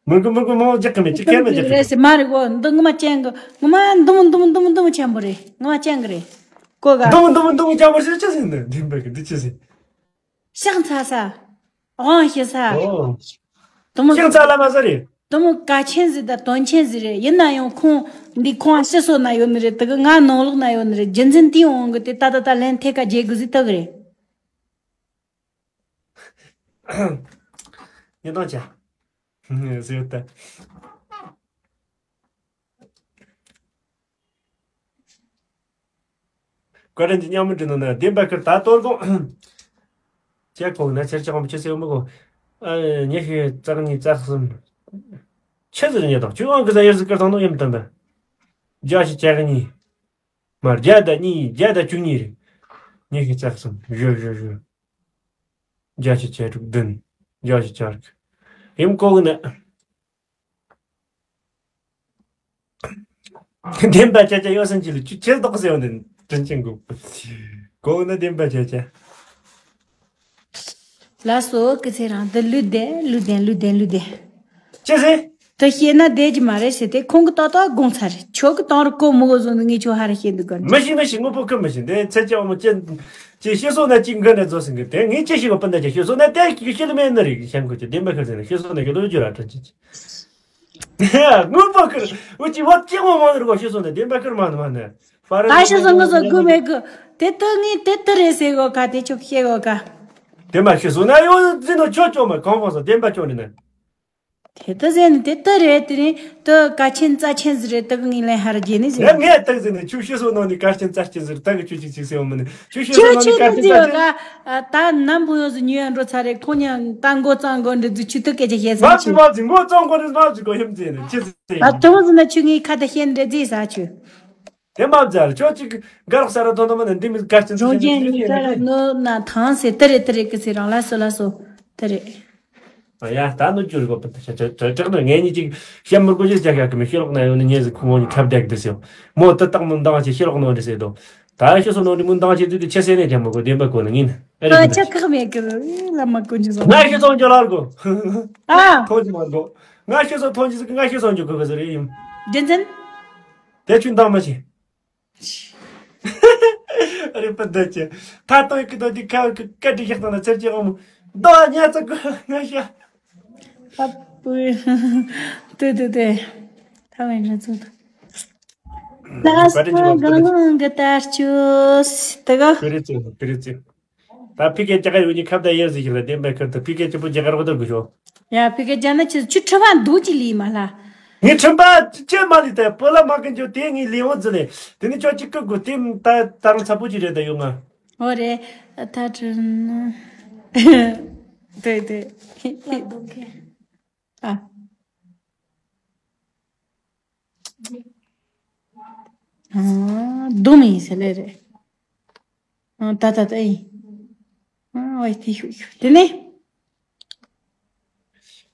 མི་གོ་མི་གོ་མོ་རྒྱག་གི་མེད་ཅི་ཁེར་མེད་རྒྱག་གི་རེད་ཟེར་མ་རེད་གོ། འདི་ངོ་མ་ཅན་གི་ངོ་མ་འདུམ་འདུམ་འདུམ་འདུམ་ཆེན་པོ་རེད། ངོ་མ་ཅན་གི་རེད། གོ་ག་འདུམ་འདུམ་འདུམ་ཆེན་པོ་ཞིག་ཅི་ཟེར་འདི་བདེན་པ་ཀིར་འདི་ཅི་ཟེར། ཤག་ཚ་ས། དབང་ཤི་ས། ཨོ། དུ་མོ། ཤག་ཚ་ལ་མ་ཟ་རེད། དུ་མོ་གལ་ཆེན་ཟིག་དང་དོན་ཆེན་ཟིག་རེད། ཡིན་ན་ཡང་ཁོང་འདི་ཁོང་ཕྱི་སོ་ན་ཡོད་ནི་རེད། དེ་གི་ང་ནང་ལོགས་ན་ཡོད་ནི་རེད། རྒྱུ་མཚན་དེའི་དབང་གིས་དེ་ད་ད་ད་ལན་ཐད་ཀ་རྒྱལ་དགོས་ཟིག་ལྟ་གི་རེད། ཉིན་དང་ཆ། ཟེར་ད། བཀའ་དྲིན་གྱི་མཉམ་མི་འགྲིག་ནོ་ན་བདེན་པ་ཁུར་ད་གཏོར་དགོངས། ཁྱེད་ཁོང་ན་ཚེར་ཆགས་མི་ཆེ་སེ་མི་གོ། ཨ་ཉི་ཤུ་རྩ་གཉིས་རྩ་གསུམ། ཆི་ཟེར་ཉེ་དང་ཆུ་དབང་གི་ས་ཡར་ཟིག་ཀར་ཐང་ནོ་ཡིན་དམ་པ། བརྒྱ་ཞིག་བཅུ་གཉིས། མར་བརྒྱ་དང་གཉིས་བརྒྱ་དང་བཅུ་གཉིས་རེད། ཉི་ཤུ་རྩ་གསུམ་བཞི་བཞི་བཞི། བརྒྱ་ཞིག་བཅུ་དྲུག་བདུན། བརྒྱ་ཞིག་བཅུ་དྲུག་ཡིན་གོ་གི་ན། བདེན་པ་ཅ་ཅ་ཡོད་སེམས་ཅི་ལ་ཅུ་ཁྱེར་དོགས་སེ་ཡོང་དེ་དྲིན་ཆེན་དགོས། གོ་ན་བདེན་པ་ཅ་ཅ། ལ་སོ་ཀི་ཚེ་རང་འདི་ལུས་བདེ་ལུས་བདེ་ལུས་བདེ་ལུས་བདེ། ཅི་ཟེར། དེ་ཤེས་ན་བདེ་གི་མ་རེད་ཟེར་ཏེ་ཁོང་གི་ཏག་ཏག་དགོངས་ཚར་རེད། ཁྱོད་ཀྱི་གཏོང་རུ་གོ་མི་གོ་བཟོ་ནི་ངས་ཁྱོད་ཧ་ར་ཤེས་འདུག་ག་མི་ཤེས་མི་ཤེས་དངོས་པོ་ཁུར་མི་ཤེས་འདི་ཚེ་ཅི་འོ་མོ་ཅི། ཅི་ཤེས་སོ་ན་ཅི་འགན་ནས་བཟོ་ཟིན་གི་དེ་ངས་ཅི་ཤེས་ག་སྤུན་ཟླ་ཅི་ཤེས་སོ་ན་དེ་ཤེས་ལ་མེད་ནི་རེད་ཤང་ཁོ་ཅི་བདེན་པ་ཁུར་ཟེར་ན་ཤེས་སོ་ན་ཤེས་ལོ་རྒྱུ་ར་དྲན་ཅི་ཅི། དངོས་པོ་ཁུར་འུ་ཅི་བ་ཅི་འོ་མོ་རེད་གོ་ཤེས་སོ་ན་བདེན་པ་ཁུར་མ་ནི་མ་ནི། ད་ཤི་སོང་ངུ་སོ་དགོས་མེད་གི། དེ་ལྟ་ངས་དེ་ལྟ་རེད་ཟེར་གོ་ཀ་དེ་ཆོག་ཤེས་གོ་ཀ་དེ་མ་ཤི་སོང་ན་ཡོད་ཟིན་ནོ་ཆོ་ཆོ་མ་གང་ཕོ་སོ་བདེན་པ་ཆོ་ནི་ན། དེ་ལྟ་ཟེར་ནི་དེ་ལྟ་རེད། དེ་རིང་དེ་ཀ་ཆེན་རྩ་ཆེན་ཟིག་རེད། དེ་གི་ངས་ལན་ཧ་ར་རྒྱས་ནི་ཟེར། ངས་ངས་ལྟ་ཟིན་ནི་ཆུ་ཤི་སོང་ནོ་ནི་ཀ་ཆེན་རྩ་ཆེན་ཟིག་རེད། ད་གི་ཆུ་ཅིག་ཅིག་ཟེར་བ་མིན་ནི་ཆུ་ཤི་སོང་ཆུ་ནོ་ཆུ་ནི་ཀ་ཆེན་ཆུ་རྩ་ཆེན་ཟིག་རེད། ད་ནམ་བུ་ཡོད་ཟིག་ཉུ་ཡ་འགྲོ་ཚར་རེད། ཁོང་ཉ་ད་མགོ་གཙང་མགོ་འདྲི་ཟིག་ཆུ་ཐུག་སྐད་ཆ་བཤད་ཟིག་མ་ཆུ་མ་ཟིག་མགོ་གཙང་མགོ་འདྲི་མ་ཟིག་གོ་ཧེམ་ཟིག་ནི་ཆི་ཟིག་ད་དུང་ཟིག་ན་ཆུ་ངའི་ཁ་ད་ཤེས་འདྲི་ཟིག་ས་ཆུ། དེ་མ་བྱ་ལ་ཆོ་ཅིག་ག་རོགས་ས་ར་ཐོན་ཐོན་མ་ནི་འདི་མི་ག་ཅིག་རོང་ཅན་ནི་ས་ར་ནོ་ན་ཐང་སེ་ཏི་རེ་ཏི་རེ་ཀི་སེ་རང་ལ་སོ་ལ་སོ་ཏི་རེ། ཡ་ད་ནུ་ཅུ་རི་གོ་པ་ད་ཆ་ཆ་ཆ་ནུ་ངེད་གཉིས་ཅིག་ཤེས་མི་དགོས་ཅི་ཅག་ཡག་གི་མི་ཤེས་ལོག་ན་ཡོད་ནི་ཉེ་ཟིག་ཁུ་མོ་ཉི་ཁྲབ་རྒྱག་དི་སེ་མོ་ཏི་སྟག་མོ་འདང་ཆེ་ཤེས་ལོག་ནོ་རི་སེ་དོ། ད་ཤེས་སོ་ནོ་རི་མོ་འདང་ཆེ་དུས་དི་ཆེ་སེ་ནས་ཀྱང་མི་དགོས་བདེན་པ་གོ་ནི་ངིན། ཨ་རེ་ཆ་ཁག་མེད་གི་ལ་མ་ཀུན་ཅི་སོང་། ང་ཤེས་སོང་ཅོ་ལར་གོ་ཨ་ཐོང་ཅི་མ་འགྲོ། ང་ཤེས་སོ་ཐོང་ཅི་ཟིག་ང་ཤེས་སོང་ཅོ་གོ་གི་ཟེར་ཡིན། རྒྱུ་མཚན། དེ་ཆུ་འདང་མ་བྱེད། རེ་པ་འདི་ཆེ། ད་ལྟ་ཡི་གི་ད་འདི་ཁ་གི་སྐད་འདི་བཞག་དང་ན་ཚེར་གྱི་འོ་མོ། ད་ཉ་ཚ་གི་ང་ཤ། ཨ་པུ། དེ་དེ་དེ། ཐ་མའི་འདྲ་ཚོ་དང་། ད་ས་གང་ལང་གི་ད་ཆུ་དེ་ག་ཀི་རི་ཙི་ཀི་རི་ཙི། ད་ཕི་ཀེ་ཅག་ཡོད་ནི་ཁབ་ད་ཡེ་ཟི་ཞིག་ལ་བདེན་པའི་ཁུར་དུ་ཕི་ཀེ་ཅི་པོ་ཇི་གར་བ་དར་དགོས་ཤོག་ཡ་ཕི་ཀེ་ཅ་ན་ཆི་ཆུ་ཁྲི་བ་འདུག་ཅི་ལི་མ་ལ། ངའི་ཁྲིམས་པ་ཅི་མ་ལི་དེ་པོ་ལ་མ་ཀིན་ཅོ་དེ་ངའི་ལི་འོ་ཛི་ལེ། དེ་ནི་ཅོ་ཅི་ཀི་གུ་དེ་ད་ད་རང་ཚ་པོ་ཅི་རེད་ད་ཡོང་ང་། འོ་རེད། ད་དྲན། དེ་དེ། ཨ། ཨ། རྡུང་མི་ཡིན་ཟེར་ལེ་རེད། ཨང་། ད་ད་ད་ཨེ། ཨང་། ཨོའི་དེ་ཤུ་ཤུ་དེ་ནས།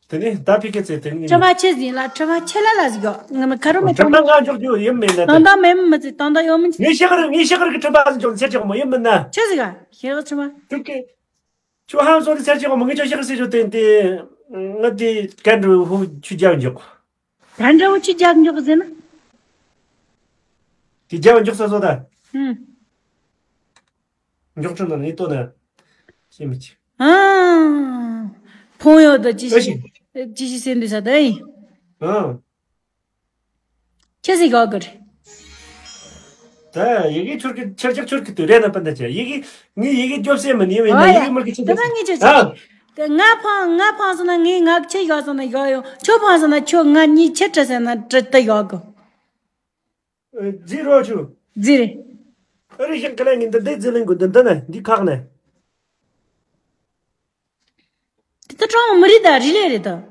དེ་ནས་ད་ཕི་ཀེ་ཚེ་དེ་ནས། ཁྲི་མ་ཆེ་ཟིན་ལ། ཁྲི་མ་ཆེ་ལ་ལ་ཟིག་ཡོད། ང་མི་ཁ་རོ་མེད་ཁྲི་མ་ང་འཇོག་རྒྱུ་ཡིན་མིན་ན། ཏང་ཏང་མེད་མི་ཚེ་ཏང་ཏང་ཡོད་མིན། ངས་ཤེས་གི་རེད། ངས་ཤེས་གི་རེད། ཁྲི་མ་ཟིན་འཇོག་ཚེ་ཆེ་གི་མོ་ཡིན་མིན་ན། ཆེ་ཟིག་ག་ཤེས་གི་ཁྲི་མ། ཁྲི་ཀེ། ཁྱོད་ཧམ་སོང་དེ་ཚེ་ཆེ་གི་མོ། ངས་ཁྱོད་ཤེས་གི་ཟེར་རྒྱུ་དེ་དེ། ང་དེ་གན་འགྲོ་ཧུ་ཆུ་རྒྱག་འཇོག་གན་འདྲ་བོ་ཆུ་རྒྱག་འཇོག་ཟེར་ན། དེ་རྒྱག་འཇོག་ས་བཟོ་ད། ཧུམ། མགྱོགས་ཁྲིད་ནང་ནས་ལྟོས་ན་ཤེས་མི་ཆེ། ཨང་། ཕོང་ཡོད་དོ་ཅི་ཨེ་ཤེས། ཅི་ཤེས་ཟེར་འདུག་ས་ད་ཡིན། ཨང་། ཁྱེད་ཟིག་གོ་གི་རེད། ད་ཡི་གེ་ཆོར་གི་ཆེར་ཆེར་ཆོར་གི་དུས་རེ་ན་པ་འདྲ་ཆེ། ཡི་གེ་ངའི་ཡི་གེ་སྐྱོབ་སེ་མི་ནི་ཡིན་ན། ཨོ་ཡ། ཡི་གེ་མར་གི་ཆེ་དེ་ཆེ། ན་ངས་ཆོ་ཆོ། ཨ། ང་ཕང་ང་ཕང་སོང་ན་ངའི་ང་ཆེ་ཡོད་སོང་ན་ཡོད་ཡོད། ཁྱོད་ཕང་སོང་ན་ཁྱོད་ང་གཉིས་ཆེ་དྲི་སེ་ན་དྲི་ད་ཡོད་གི། ཨ། རྫི་རོ་ཆུ། རྫི་རེད། ཨ་རི་ཞིག་ག་ལ་ངན་ད་འདི་རྫི་ལིང་གུ་འདི་འདི་ནས་འདི་ཁག་ནས། དེ་ད་གྲོང་མི་རིགས་ད་རི་ལས་རེད་ད།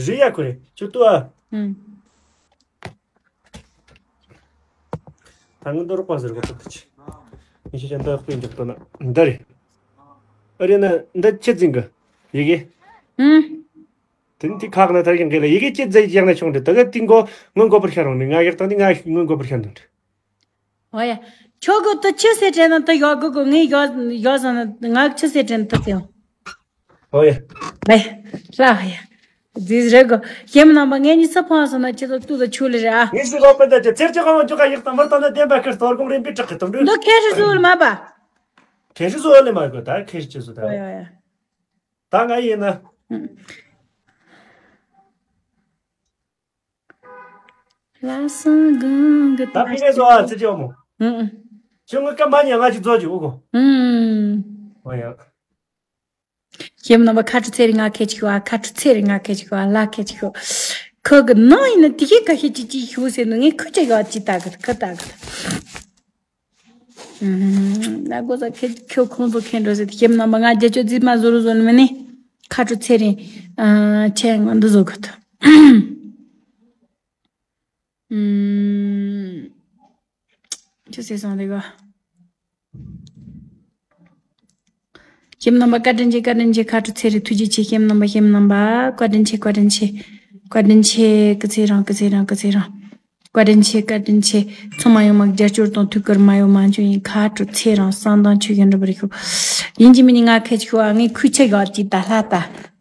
རི་ཡ་ཁུ་རེད་ཆུ་ཏུ་ཨ། ཨུམ། ད་ངན་ད་རོགས་པ་ཟེར་གོ་ཐུབ་ད་ཆི། ངས་ཤེས་ཀྱང་ད་དཔེ་འཇོག་ཏོ་ན་འདི་རེད། ཨ་རི་ན་འདི་ཆེ་འཛིན་གི་ཡི་གེ། ཨུམ། དེ་ནི་དེ་ཁག་ན་ཐར་ཡང་གི་ལ་ཡི་གེ་ཅི་ཛའི་ཡག་ན་ཆུང་འདྲི། ད་ག་ཏིང་གོ་ངོ་མགོ་པར་ཤར་རོང་ནི་ང་ཡག་དང་ནི་ང་ངོ་མགོ་པར་ཤར་འདུག་འདྲི། ཨོ་ཡ། ཁྱོད་གི་ཏི་ཆི་སེ་དྲན་ན་ཏི་ཡོག་གི་གོ་ངས་ཡོག་ཡོག་ཟ་ན་ང་ཆི་སེ་དྲན་ཏི་ཏི་ཡོང་། ཨོ་ཡ། ལེ། ལ་ཡ། ཛིས་རེ་གོ་ཁྱེམ་ནང་པ་ངས་ཉི་ས་ཕང་སོང་ན་ཁྱེད་ཚོ་ཏུ་ད་ཆུ་ལེ་རེ་ཨ། ངས་སི་གོ་པ་ད་ཅི་ཚེར་ཅི་གོ་ཅུ་ཀ་ཡག་དང་མར་དང་ན་བདེན་པ་ཁེར་གཏོར་གོང་རིམ་པའི་དྲག་གི་དུམ་འདྲི། འདི་ཁེ་ཧྲི་ཟུ་ལ་མ་པ། ཁེ་ཧྲི་ཟུ་ལ་མ་གོ་ད་ཁེ་ཧྲི་ཅི་ཟུ་ད། ཨོ་ཡ་ཡ། ད་ང་ཡིན་ན། ལ་སང་གང་གི་ད་ཕི་ནས་བཟོ་བ་ཙི་ཅི་འོ་མོ། ཨུ་ཨུ། ཁྱོད་ངི་སྐད་མ་ཉན་ང་ཅིག་རྫོགས་ཀྱི་འོ་གོ། ཨུ། ཨོ་ཡ། ཁྱེད་རྣམ་པ་ཁ་ཁྲུ་ཚེ་རིང་ང་ཁེ་ཅིག་བ། ཁ་ཁྲུ་ཚེ་རིང་ང་ཁེ་ཅིག་བ། ལ་ཁེ་ཅིག་ཤོ། ཁོ་གི་ནང་ཡིན་ན་དེ་གའི་ཁ་ཤས་ཅིག་ཅིག་ཤོ་ཟེར་ནོ་ངས་ཁོ་ཅག་ཡག་ཅིག་ལྟ་གི་ཁོ་ལྟ་གི། ཨུམ། ང་གོ་ས་ཁེ་ཁོ་ཁོང་ཚོ་ཁེ་འགྲོ་ཟེར་ཏེ་ཁྱེད་རྣམ་པ་ང་རྒྱ་ཆོས་རྫིས་མ་བཟོ་རུ་བཟོ་ནི་མིན་ནི། ཁ་ཁྲུ་ཚེ་རིང་། ཨ། ཆེ་ང་འདི་བཟོ་གི་ཐུ། ཨུམ། ཅི་ཟེར་སོང་དེ་ག། ཁྱེད་རྣམ་པ་བཀའ་དྲིན་ཆེ། བཀའ་དྲིན་ཆེ། ཁ་ཁྲུ་ཚེ་རིང་ཐུགས་རྗེ་ཆེ། ཁྱེད་རྣམ་པ། ཁྱེད་རྣམ་པ་བཀའ་དྲིན་ཆེ། བཀའ་དྲིན་ཆེ། བཀའ་དྲིན་ཆེ། སྐུ་ཚེ་རིང་། སྐུ་ཚེ་རིང་། སྐུ་ཚེ་རིང་། བཀའ་དྲིན་ཆེ། བཀའ་དྲིན་ཆེ། ཚང་མ་ཡོང་མ་རྒྱབ་སྐྱོར་དང་ཐུགས་ཁུར་མ་ཡོང་མ་བྱུང་ཡིན། ཁ་ཁྲུ་ཚེ་རིང་། བསམ་དང་ཆོས་ཀྱི་འགྲུབ་པར་ཤོག་ཡིན་གྱི་མིན་ནི་ང་ཁད་ཅིག་ཤོག་ཨ། ངས་ཁུལ་ཆ་ཡག་ཅིག་ད་ལྷ་ད།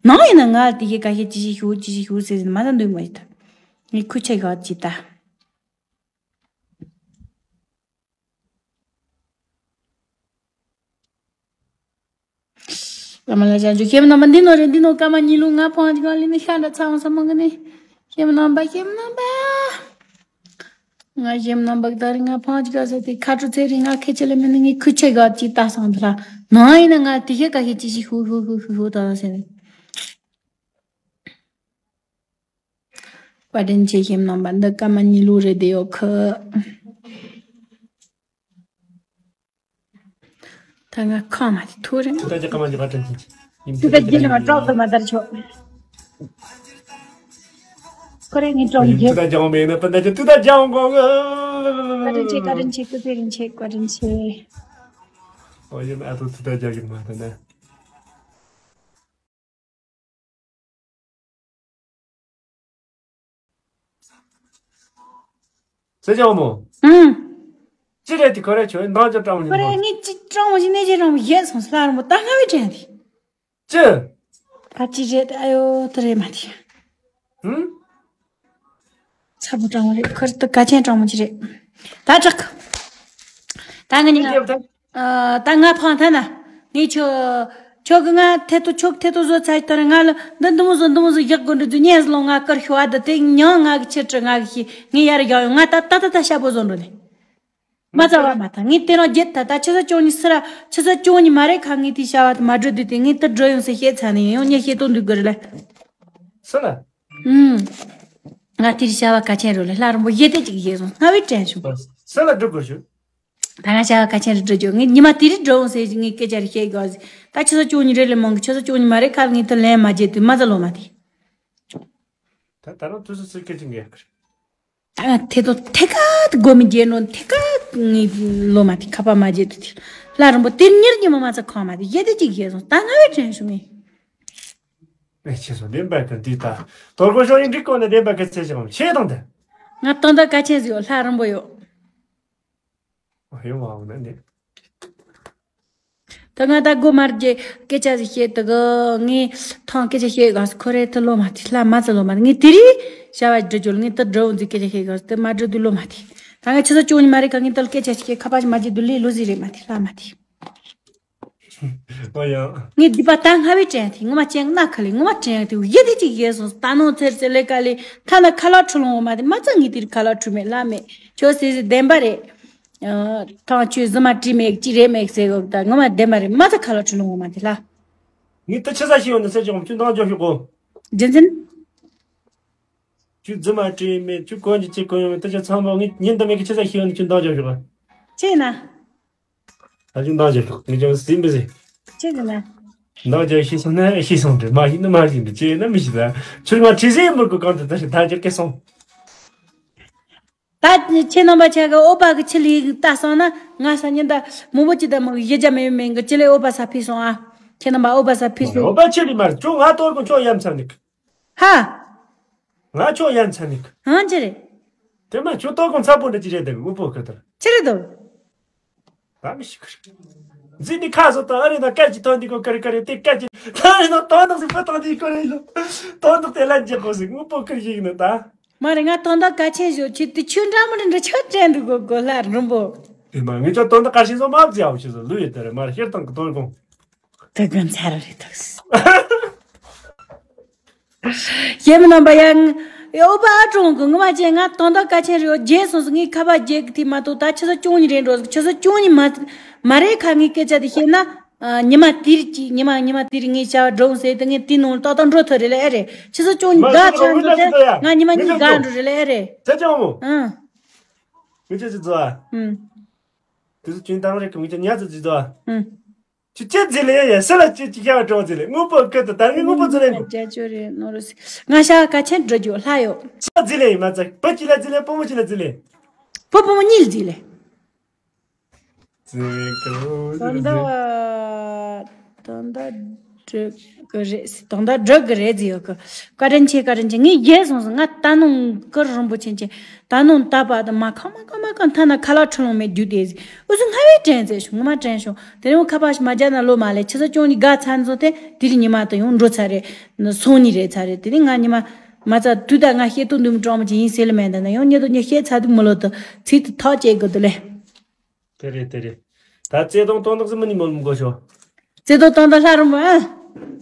ནང་ཡིན་ན་ང་དེ་གའི་ཁ་ཤས་ཅི་ཞིག་ཤོག་ཅི་ཞིག་ཤོག་ཟེར་ཟེར་མ་ད་འདོད་མ་ཡིན་ད། ངས་ཁུལ་ཆ་ཡག་ཅིག་ད། བླ་མ་ལ་བྱང་ཆུབ་ཁྱེད་རྣམ་པ་འདི་ནོ་རེད། འདི་ནོ་སྐར་མ་གཉིས་ལུག་ང་ཕང་གཅིག་ག་ལི་ནི་ཤ་འདྲ་ཚ་བ་ས་མང་གི་ནི། ཁྱེད་རྣམ་པ། ཁྱེད་རྣམ་པ། ང་ཁྱེད་རྣམ་པ་ད་རེ་ང་ཕང་གཅིག་ག་ཟེར་ཏེ་ཁ་ཁྲུ་ཚེ་རིང་ང་ཁེ་ཆེ་ལེ་མི་ནི་ངས་ཁུ་ཆེ་ག་ཅིག་ལྟ་སོང་དེ་ལ་ནང་ཡིན་ན་ང་དེ་ཤེས་ག་ཤེས་ཅི་ཞིག་ཧུ་ཧུ་ཧུ་ཧུ་ཧུ་ད་ཟེར་ནི། བཀའ་དྲིན་ཆེ། ཁྱེད་རྣམ་པ་འདི་སྐར་མ་གཉིས་ལུག་རེད་དེ་ཡོད་ཁུ། ད་ང་ཁ་མ་དེ་ཐུག་རེད། ཏུ་ད་ཅི་ཀ་མ་ཇི་བ་ཏྲན་ཅི། ཏུ་ད་ཇི་ནི་མ་ཀྲོག་ཏུ་མ་དར་ཆོག་ཁོ་རེ་ངའི་ཀྲོག་ཡིན་ཇི། ཏུ་ད་ཇི་འོ་མེ་ན་པན་ད་ཅི་ཏུ་ད་ཇི་འོ་གོ་གི། བཀའ་དྲིན་ཆེ། བཀའ་དྲིན་ཆེ། སྐུ་ཚེ་རིང་ཆེ། བཀའ་དྲིན་ཆེ། ཨོ་ཡིན་ཨ་ཏུ་ཏུ་ད་ཇི་གི་མ་ད་ན། ཟེར་ཅང་མོ། ཨང་། ཅི་རེད་དེ་ཁོ་རེ་ཆོས་འདང་ཅོ་ཀྲང་མོ་ཉི་མོ། ཁོ་རེ་ངས་ཅི་ཀྲང་མོ་ཞིག་ནས་ཅི་ཀྲང་མོ་ཡས་སོང་སླར་མོ་ད་ང་བའི་དྲན་དེ། ཅི། ད་ཅི་རེད་ཨ་ཡོ་ད་རེད་མ་དེ། ཧུམ། ཚ་པོ་ཀྲང་མོ་རེད། ཁོ་རེ་ད་ཀ་ཆེན་ཀྲང་མོ་ཅི་རེད། ད་དྲག་ད་ང་ཉིད། ཨ། ད་ང་ཕང་ཐ་ན། ངས་ཁྱོད། ཁྱོད་ཀྱི་ང་ཐེ་ཏོ་ཁྱོད་ཐེ་ཏོ་བཟོ་ཚར་ཡི་ད་ར་ང་ལ་འདི་འདི་མོ་བཟོ་འདི་མོ་བཟོ་ཡག་དགོས་འདྲི་རྒྱུ་ཉན་ཟི་ལོང་ང་དཀར་ཤོ་ཨ་ད་དེ་མྱང་ང་གི་ཆེ་དྲི་ང་གི་ཤི་ངས་ཡར་བཞག་ཡོང་ང་ད་ད་ད་ད་ཤ་པོ་བཟོ་འགྲོ་ནི། མ་ཚ་བ་མ་ཐ་ངས་དེ་རང་རྒྱལ་ད་ད་ཆུ་ཚོད་བཅུ་གཉིས་སི་ར་ཆུ་ཚོད་བཅུ་གཉིས་མ་རེད་ཁ་ངས་དེ་ཤ་བ་ད་མ་འགྲོ་དུས་དེ་ངས་ད་འགྲོ་ཡོང་སི་ཤེས་ཚ་ནི་ཡོང་ངས་ཤེས་ཏོ་འདུག་གི་རེད་ལ། སུ་ལ། ཨུམ། ང་དེ་རི་ཤ་བ་ཀ་ཆེན་རོ་ལ་ལྷ་རིན་པོ་ཡེ་དེ་ཅིག་ཡེ་སོང་ང་བའི་དྲན་བྱུང་། སུ་ལ་འགྲོ་དགོས་བྱུང་། ད་ང་ཤ་བ་ཁ་ཆེན་རི་འགྲོ་རྒྱུ་ངས་ཉི་མ་དེ་རི་འགྲོ་འོང་ཟེར་ངས་སྐད་ཆ་རི་བཤད་དགོས་ཟེར་ད་ཆུ་ཚོད་བཅུ་གཉིས་རེད་ལས་མང་གི་ཆུ་ཚོད་བཅུ་གཉིས་མ་རེད་ཁ་ལ་ངས་ད་ལན་མ་བརྗེད་དུས་མ་ཚ་ལོ་མ་དེ། ད་ད་རང་དུས་སུ་སུ་སྐད་ཅིག་ངས་ཀར། ད་ང་ཐེ་ཏོ་ཐེ་ཀ་དུ་སྒོ་མི་རྒྱལ་ནོ་ཐེ་ཀ་ངས་ལོ་མ་དེ་ཁ་པ་མ་བརྗེད་དུས་དེ་ ལྷ་རིན་པོ་དེར་ཉེར་གཉིས་མ་མ་ཚད་ཁོང་མ་དེ་གཞས་དེ་གཅིག་གཞས་སོང་ད་ང་བས་དྲན་བྱུང་ངས། ཨེ་ཆེ་སོང་བདེན་པ་གི་འདི་ད། དོལ་པོ་ཤོག་ཡིན་འགྲིག་གོ་ན་བདེན་པ་གི་ཚེ་ཞིག་ཆེ་དང་དེ། ང་དོན་དག་གལ་ཆེན་ཟིག་ཡོད་ལྷ་རིན་པོ་ཡོད། ཨ་ཡོང་བ་འོང་ན་འདི། ད་ང་ད་སྒོ་མར་གྱི་སྐད་ཆ་ཟིག་བཤད་དུ་གི་ངས་ཐང་སྐད་ཆ་བཤད་ག་ཁོ་རེ་ད་ལོ་མ་ཐི་ལྷ་མ་ཚ་ལོ་མ་ཐི་ངས་དེ་རིང་བྱ་བ་འགྲུབ་རྒྱུ་ངས་ད་འགྲོ་འོང་ཟིག་སྐད་ཆ་བཤད་ག་ད་མ་འགྲོ་དུས་ལོ་མ་ཐི་ད་ང་ཆུ་ཚོད་བཅུ་གཉིས་མ་རེད་ག་ངས་ད་སྐད་ཆ་ཞིག་ཁ་པར་ཞིག་མ་བརྗེད་དུས་ལས་ལོ་ཟིག་རེད་མ་ཐི་ལྷ་མ་ཐི། ཨོ་ཡ། ངས་སྡིག་པ་ད་སྔ་བས་དྲན་ཐི་ངོ་མ་ཅན་ན་ཁ་ལས་ངོ་མ་དྲན་ཐི་ཡེ་དེ་ཅིག་ཡེ་སོང་ད་ནོ་ཚེར་ཚེར་ལས་ཀ་ལས་ཐ་ན་ཁ་ལག་འཁྲུ་ལོང་བ་མ་དེ་མ་ཚ་ངས་དེར་ཁ་ལག་འཁྲུ་མེད་ལ་མེད་ཁྱོད་ཟེར་ཟེར་བདེན་པ་རེད། ཐང་ཆུ་ཟི་མ་བྲིས་མེད་ཅི་རེད་མེད་ཟེར་གོ་ད་ངོ་མ་བདེན་པ་རེད་མ་ཚ་ཁ་ལག་འཁྲུ་ལོང་བ་མ་དེ་ལ། ངས་ད་ཆི་ས་ཤི་ཡོང་ནི་ཟེར་ཅིག་ཁྱོད་འདང་རྒྱོབ་ཤོག་གོ། རྒྱུ་མཚན། ཁྱོད་ཟི་མ་བྲིས་མེད་ཁྱོད་གོན་གྱི་ཅི་གོན་ཡོང་མེད་ད་ཆ་ཚང་མ་ངས་ཉིན་དུ་མེད་གི་ཆི་ས་ཤི་ཡོང་ནི་ཁྱོད་འདང་རྒྱོབ་ཤོག་ག་ཅི་ཡིན་ན། ད་ཅིག་འདང་རྒྱག་ཤོག་ངས་ཀྱང་ཟིན་པ་ཟིན། ཅི་ཟེར་ན། འདང་རྒྱག་ཤེས་སོང་ན་ཤེས་སོང་དེ་མ་ཤེས་ན་མ་ཤེས་འདི་ཅི་ཡིན་ན་མི་ཤེས་ད། ཆུ་མ་ཁྲི་ཟིན་མུར་གུ་གང་དུ་ད་ཞིག་ད་ཅིག་སྐད་སོང་། ད་ཁྱེད་རྣམ་པ་ཆ་གི་ཨོ་པ་གི་ཆི་ལི་ལྟ་སོང་ན་ང་ས་ཉིན་ད་མང་པོ་ཅི་ད་མོ་གི་གཞི་རྒྱ་མེད་མེད་གི་ཅི་ལས་ཨོ་པ་ས་ཕི་སོང་ཨ། ཁྱེད་རྣམ་པ་ཨོ་པ་ས་ཕི་སོང་། ཨོ་པ་ཆི་ལི་མ་ཁྱོད་ང་གཏོར་གོ་ཁྱོད་ཡ་མཚན་ནི། ཧ། ང་ཁྱོད་ཡ་མཚན་ནི། ཧང་ཅི་རེད། དེ་མ་ཁྱོད་གཏོར་གོ་མཚན་པོ་འདྲ་ཅི་རེད་ད་དངོས་པོ་གི་དར། ཅི་རེད་དོ། ད་མི་ཤི་ཁར། འཛིན་ནི་ཁ་བཟོ་དང་ཨ་རི་ན་སྐད་ཅིག་ཐོན་འདི་གོ་ཀ་རི་ཀ་རི་དེ་སྐད་ཅིག་ད་རི་ན་དོན་དག་ཟིག་པ་དང་འདི་གོ་རི་ལོ། དོན་དག་དེ་ལ་འཇེག་གོ་ཟིག་དངོས་པོ་ཀིར་ཞིག་ནི་ད། མ་རེད་ང་དོན་དག་གལ་ཆེན་ཞིག་ཆེ་དེ་ཆོས་འདྲ་མི་འདྲ་འདྲ་ཆོས་དྲན་འདུག་གོ་གོ་ལྷ་རིན་པོ། དེ་མ་ངས་ཅག་དོན་དག་གལ་ཆེན་བཟོ་མ་བརྩི་ཡའོ་ཆེ་ཟོ་ལུས་ཡོད་དེ་རེད་མ་རེད་ཤེར་དང་གི་དོན་དགོང་། དེ་གོན་ཚར་རེད་འདུག་ཞེས་མི་རྣམ་པ་ཡང་། ཨོ་པ་ཨ་ཀྲུང་གི་ངོ་མ་ཅན་ང་དོན་དག་གལ་ཆེན་རེད་རྗེས་སོང་སོང་ངས་ཁ་པར་རྒྱག་གི་དེ་མ་གཏོགས་ད་ཆུ་ཚོད་བཅུ་གཉིས་རེད་འགྲོ་ཆུ་ཚོད་བཅུ་གཉིས་མ་མ་རེད་ཁ་ངས་སྐད་ཆ་དེ་བཤད་ན། ཉི་མ་དེར་གྱིས་ཉི་མ་ཉི་མ་དེར་ངས་བྱ་བ་འགྲོ་ཟེར་དུས་ངས་དེ་ནང་ཏག་ཏག་འགྲོ་ཐུབ་རེད་ལ་ཨེ་རེད་ཆུ་ཚོད་བཅུ་གཉིས་དགའ་ཚར་འགྲོ་དེ་ང་ཉི་མ་གཉིས་དགའ་འགྲོ་རེད་ལ་ཨེ་རེད། ད་ཅང་མོ། ཨང་། ངས་ཅི་ཟིག་བཟོ་ཨ། ཨང་། དེ་ཚོ་ཅུང་དང་རེད་ཁ་ངས་ཅི་ཉ་ཚོ་ཟིག་བཟོ་ཨ། ཨང་། ཁྱོད་ཅི་ཟིག་ལས་ཡ་སུ་ལ་ཅི་ཅི་ཁྱ་བ་གྲོགས་ཟིག་ལས་དངོས་པོ་ཁྱོད་དུ་ད་ངས་དངོས་པོ་ཟིག་ལས་ནོ། རྒྱ་ཅོ་རེད་ནོ་རུ་སི། ང་ཤ་ག་ཆེན་འགྲོ་རྒྱུ་ལྷ་ཡོད། ས་ཟིག་ལས་ཡིན་མ་ཚད་བུ་ཅི་ལ་ཟིག་ལས་བུ་མོ་ཅི་ལ་ཟིག་ལས། བུ་བུ་མོ་གཉིས་ལ་ཟིག་ལས། ཟིག་ག་ཟིག་ད་ལྟ་ད་ལྟ་འགྲིག་གི་རེད་ཟིག་ད་ལྟ་འགྲིག་གི་རེད་ཟིག་ཡོད་གི། བཀའ་དྲིན་ཆེ་བཀའ་དྲིན་ཆེ་ངས་རྒྱལ་སོང་ཟིག་ང་ད་ནང་ཀིར་རིན་པོ་ཆེན་ཆེ། ད་ནང་ད་བར་དུ་མ་ཁང་མ་ཁང་མ་ཁང་ཐ་ན་ཁ་ལག་འཁྲུ་ལོང་མེད་རྒྱུ་དེ་ཟིག་འུ་ཚོ་སྔ་བས་དྲན་ཚེ་བྱུང་ངོ་མ་དྲན་བྱུང་དེ་རིང་ཁ་པར་ཞིག་མ་རྒྱག་ན་ལོ་མ་ལས་ཆུ་ཚོད་བཅུ་གཉིས་དགའ་ཚར་འཛོམས་ཏེ་དེ་རིང་ཉི་མ་དུ་ཡང་འགྲོ་ཚར་རེད། སོང་ཉིན་རེད་ཚར་རེད་དེ་རིང་ང་ཉི་མ་མ་ཚར་དུས་ད་ང་བཤད་དོན་འདུམ་གྲོང་མོ་ཅིག་ཡིན་ཟེར་ལ་མེད་ད་ན་ཡང་ཉེ་དུ་ཉེ་བཤད་ཚར་དུས་མི་ལོ་དུ་ཚིག་དུ་ཐག་བཅད་དགོས་དུ་ལས། དེ་རེད་དེ་རེད། ད་བརྩེ་དུང་དོན་དག་ཟིན་མི་ནི་མོལ་མི་དགོས་ཤོག་བརྩེ་དུང་དོན་དག་ལྷ་རུ་མ།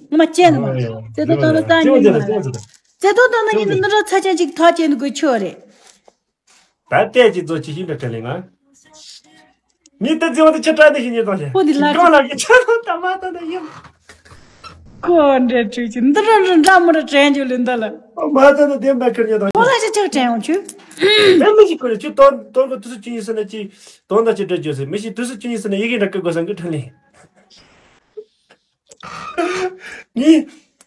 ངོ་མ་ཅན་མ། བརྩེ་དུང་དོན་དག་ད་ཉིན་མ། བརྩེ་དུང་དོན་དག་ཉིན་དུ་འདི་འདྲ་ཚ་ཅན་ཅིག་ཐག་བཅད་འདུག་དགོས་ཆོག་རེད། ད་ལྟས་ཀྱི་རྫོ་ཅི་ཤིན་ཏུ་དྲན་ལེ་ང་། མི་ལྟ་རྫི་བ་དུ་ཆ་བྲལ་ནི་ཤིན་ཉེ་དང་ཞེ། ཁོ་འདི་ལ་གང་ལ་གི་ཆ་དང་ད་མ་ད་ད་ཡིན། ཁོ་འདྲ་བྲོས་ཀྱི་འདི་ར་ར་འདྲ་མི་ར་དྲན་རྒྱུ་ལེ་འདི་ལ། མ་ད་ད་དེ་འབའ་ཁར་ཉེ་དང་ཁོ་ལ་ཞེ་ཆག་དྲན་ཡོང་ཆུ། དེ་མི་ཞིག་ཁོ་རེ་ཆུ་དོན་དོན་གོ་དུས་སུ་ཆུ་ཡིན་ཟེར་ན་ཅི་དོན་དག་ཅི་འདྲ་བརྗོད་ཟེར་མི་ཞིག་དུས་སུ་ཆུ་ཡིན་ཟེར་ན་ཡི་གེ་འདྲ་ཀི་དགོས་སང་གི་དྲན་ལེ། ངའི་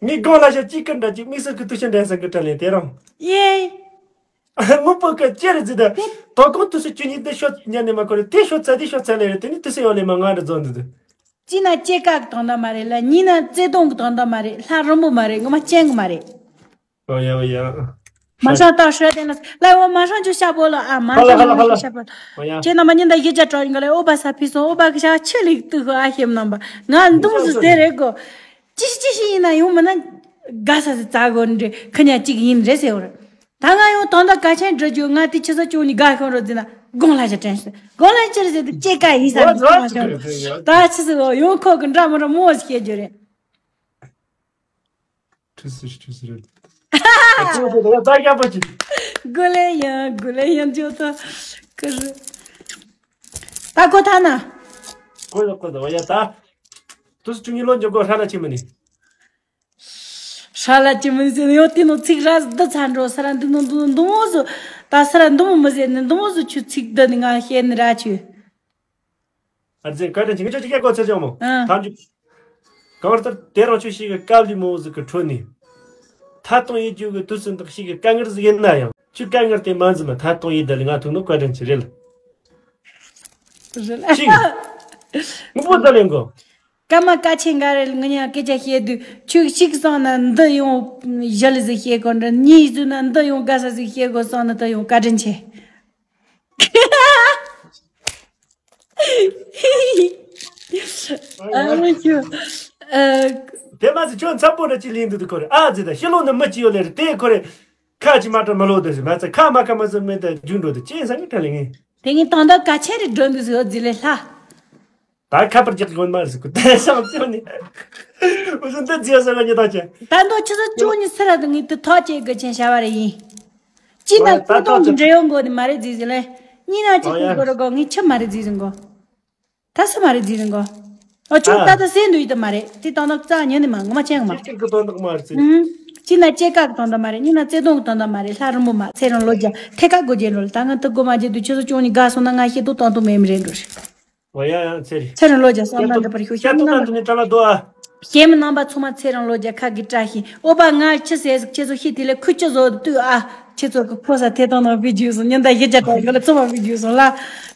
ངའི་སྒང་ལ་ཞག་གཅིག་ཀི་འདྲ་གཅིག་དམིགས་བསལ་གི་དུས་ཆེན་འདྲ་སང་གི་དྲན་ལེ་དེ་རང་། ཡེ། དངོས་པོ་གི་ཅི་རེད་ཟེར་ད། དོ་དགོང་དུས་སུ་ཁྱོད་གཉིས་འདི་ཤོད་ཉན་ནས་མ་གོ་རེད་དེ་ཤོད་ཚ་དེ་ཤོད་ཚ་ལེ་རེད་དེ་ནི་དུས་སུ་ཡོང་ལེ་མ་ང་རེ་རྫོགས་འདུག་འདུག་གཅིག་ན་སྐྱེ་རྒ་གི་དོན་དག་མ་རེད་ལ་གཉིས་ན་བརྩེ་དུང་གི་དོན་དག་མ་རེད་ལྷ་རིན་པོ་མ་རེད་ངོ་མ་སྐྱེན་གི་མ་རེད། ཨོ་ཡ་ཨོ་ཡ། མ་ཧྲང་ཏང་ཧྲོ་དེ་ན་ལ་ཨོ་མ་ཧྲང་ཅུ་ཤ་པོ་ལ་ཨ་མ་ཧ་ལ་ཧ་ལ་ཧ་ལ། ཤ་པོ། ཨོ་ཡ། ཁྱེད་རྣམ་པ་ཉིན་ད་ཡིད་ཆ་དྲག་ཡིན་ག་ལ་ཨོ་པ་ས་ཕི་སོང་ཨོ་པ་གི་ཤ་ཆེ་ལིག་ཏུ་ཧོ་ཨ་ཤེམ་རྣམ་པ་ང་འདུག་སུ་ཟེར་རེད་གོ་ཅི་ཞིག་ཅི་ཞིག་ཡིན་ན་ཡོང་མིན་ན་དགའ་ས་སི་རྩ་གོ་འདྲེ་ཁ་ཉག་གཅིག་ཡིན་རེད་ཟེར་བ་རེད། ད་ང་ཡང་དོན་དག་གལ་ཆེན་འགྲོ་རྒྱུ་ང་དེ་ཆུ་ཚོད་བཅུ་གཉིས་དགའ་ཤོང་རོགས་ཟེར་ན་དགོང་ལ་ཞིག་དྲན་ཤོག་དགོང་ལ་ཅི་རེད་ཟེར་དུས་སྐྱེ་ཀ་ཡིན་ས་མི་ཤོག་ད་ཆི་ཟེར་ཡོང་ཁོག་གི་འདྲ་མི་འདྲ་མོ་ཞིག་བཤད་རྒྱུ་རེད། ཁྲུ་སི་ཁྲུ་སི་རེད། ཁྲུ་སི་རེད་ད་རྒྱ་པོ་ཅི། གུ་ལེ་ཡང་གུ་ལེ་ཡང་ཇོ་ཏོ་ཀི་རི། ད་གོ་ཐ་ན། གོ་ཡོད་གོ་ད་བ་ཡ་ད། ཁྲུ་སི་བཅུ་གཉིས་ལོ་འཇོག་གོ་ཧྲ་ལ་ཆི་མི་ནི། ཧྲ་ལ་ཅི་མི་ཟེར་ཡོད་དེ་ནོ་ཚིག་ར་འདི་ཚ་འགྲོ་ས་ར་འདི་ནོ་འདི་ནོ་འདི་མོ་ཟོ། ད་ས་ར་འདི་མོ་མི་ཟེར་ནི་འདི་མོ་ཟོ་ཆུ་ཚིག་འདི་ནི་ང་ཤེས་ནི་ར་ཆུ། ཨ་ཙེ་བཀའ་དྲིན་ཆེ་ངས་ཁྱོད་ཅིག་སྐད་གོ་ཚེ་ཅང་མོ། ཨ། ཐམས་ཅད། གང་ལྟར་དེ་རང་ཆུ་ཞིག་གི་སྐབས་ལི་མོ་ཟིག་གི་ཁྲོད་ནས། ཐད་གཏོང་ཡེད་རྒྱུ་གི་དུས་སུ་འདི་ཞིག་གི་དཀའ་ངལ་ཟིག་ཡིན་ན་ཡང་ཆུ་དཀའ་ངལ་དེ་མ་འཛིན་མ་ཐད་གཏོང་ཡེད་ད་ལི་ང་ཐུག་ནོ་བཀའ་དྲིན་ཆེ་རེད། རེད། ཅིག་ངུ་པོ་ད་ལེན་གོ། སྐར་མ་སྐར་ཆེན་འགའ་རེ་ལ་ང་ཡང་སྐད་ཆ་བཤད་དུས་ཁྱོད་གཅིག་སོང་ན་འདི་ཡོང་ཞལ་ཟིག་བཤད་དགོས་འདྲ། གཉིས་བཟོས་ན་འདི་ཡོང་དགའ་ས་ཟིག་བཤད་དགོས་སོང་ན་ད་ཡོང་བཀའ་དྲིན་ཆེ། ཨ་ཁྱོད། ཨ། དེ་མ་ཟད་ཁྱོད་འཚམ་པོ་འདྲ་ཅིག་ལེན་འདུག་དུ་ཁོ་རེ་ཨ་ཟེར་ད་ཕྱི་ལོགས་ན་མི་ཅི་ཡོད་ལེ་རེད་དེ་ཁོ་རེ། ཁ་ཅིག་མ་སྤྲོ་མི་ལོག་དེ་ཟེར་མ་ཚད་ཁ་མ་ཁ་མ་ཟེར་མེད་ད་རྒྱུག་འགྲོ་དེ་ཅི་ཡིན་ས་ངས་ཁྲ་ལེ་ངས། དེ་ངས་དང་ད་ག་ཆེ་རེ་འགྲོ་འདུག་ཟེར་ཨོ་ཟི་ལེ་ལྷ། ད་ཁ་པར་རྒྱག་དགོས་མ་རེད་ཟེར་གོ་དེ་སང་ཚེ་ནི། འུ་ཟོ་འདི་རྫི་ཡ་ཟེར་བ་ཉི་ད་ཅན། ད་མདོ་ཆུ་ཚོད་བཅུ་གཉིས་ཚེ་ར་དུ་ངས་དུ་ཐག་བཅད་དགོས་ཆེན་བྱ་བ་རེ་ཡིན། གཅིག་ན་ད་བརྩེ་དུང་གི་འབྲེལ་ཡོད་མགོ་དེ་མ་རེད་རྫི་ཟེར་ལེ། གཉིས་ན་གཅིག་གི་མགོ་རུ་གོ་ངས་ཆུ་མ་རེད་རྫི་ཟེར་གོ། ད་སུ་མ་རེད་རྫི་ཟེར་གོ། ཨོ་ཆུ་ད་ད་སེ་འདུག་ཡི་ད་མ་རེད་དེ་དང་ད་རྩ་ཉན་ནི་མ་ངོ་མ་ཆེན་གི་མ། ཆིག་ཀྱི་དོན་དག་མ་རེད་རྫི། གཅིག་ན་སྐྱེས་ཀ་གི་དོན་དག་མ་རེད། གཉིས་ན་བརྩེ་དུང་གི་དོན་དག་མ་རེད། ལྷ་རིན་པོ་མ་ཚེ་རིང་ལོ་བརྒྱ་ཐད་ཀ་སྒོ་རྒྱན་འགྲོ་ལ་ད་ང་དུ་སྒོ་མ་རྒྱབ་དུས་ཆུ་ཚོད་བཅུ་གཉིས་འགའ་སོང་ན་ང་ཤེས་ཏོ་བཏང་ཏོ་མེད་མི་རེད་འགྲོ་རེད། ཨོ་ཡ་ཡ་ཚེ་རིང་། ཚེ་རིང་ལོ་བརྒྱ་བསམ་ན་འདི་པར་ཤོག་ཤེས་མི་རྣམ་པ། ནས་བཀྲ་ལ་དོ་ཨ། ཤེས་མི་རྣམ་པ་ཚང་མ་ཚེ་རིང་ལོ་བརྒྱ་ཁ་གི་བཀྲ་ཤིས། ཨོ་པ་ང་ཆི་ཟེར་ཟིག་ཁྱེད་ཚོ་ཤི་དེ་ལས་ཁུ་ཆི་བཟོ་དུས་ཨ། ཁྱེད་ཚོ་གི་ཕོ་ས་ཐེ་ཏང་ནང་བི་ཇུ་སོང་ཉི་ཟླ་བཞི་བརྒྱ་གྲངས་ཀ་ལ་ཚོ་བ་བི་ཇུ་སོང་ལ།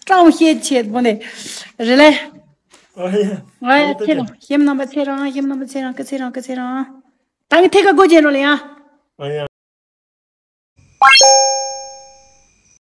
ཀྲང་ཤེས་ཆེད་པོ་ནས། རེད་ལེ། ཨོ་ཡ། ང་ཡ་ཚེ་རིང་། ཤེས་མི་རྣམ་པ་ཚེ་རིང་། ཤེས་མི་རྣམ་པ་ཚེ་རིང་། ཁི་ཚེ་རིང་། ཁི་ཚེ་རིང་། ད་ངས་ཐད་ཀ་སྒོ་རྒྱན་འགྲོ་ལེ་ཡ། ཨོ་ཡ།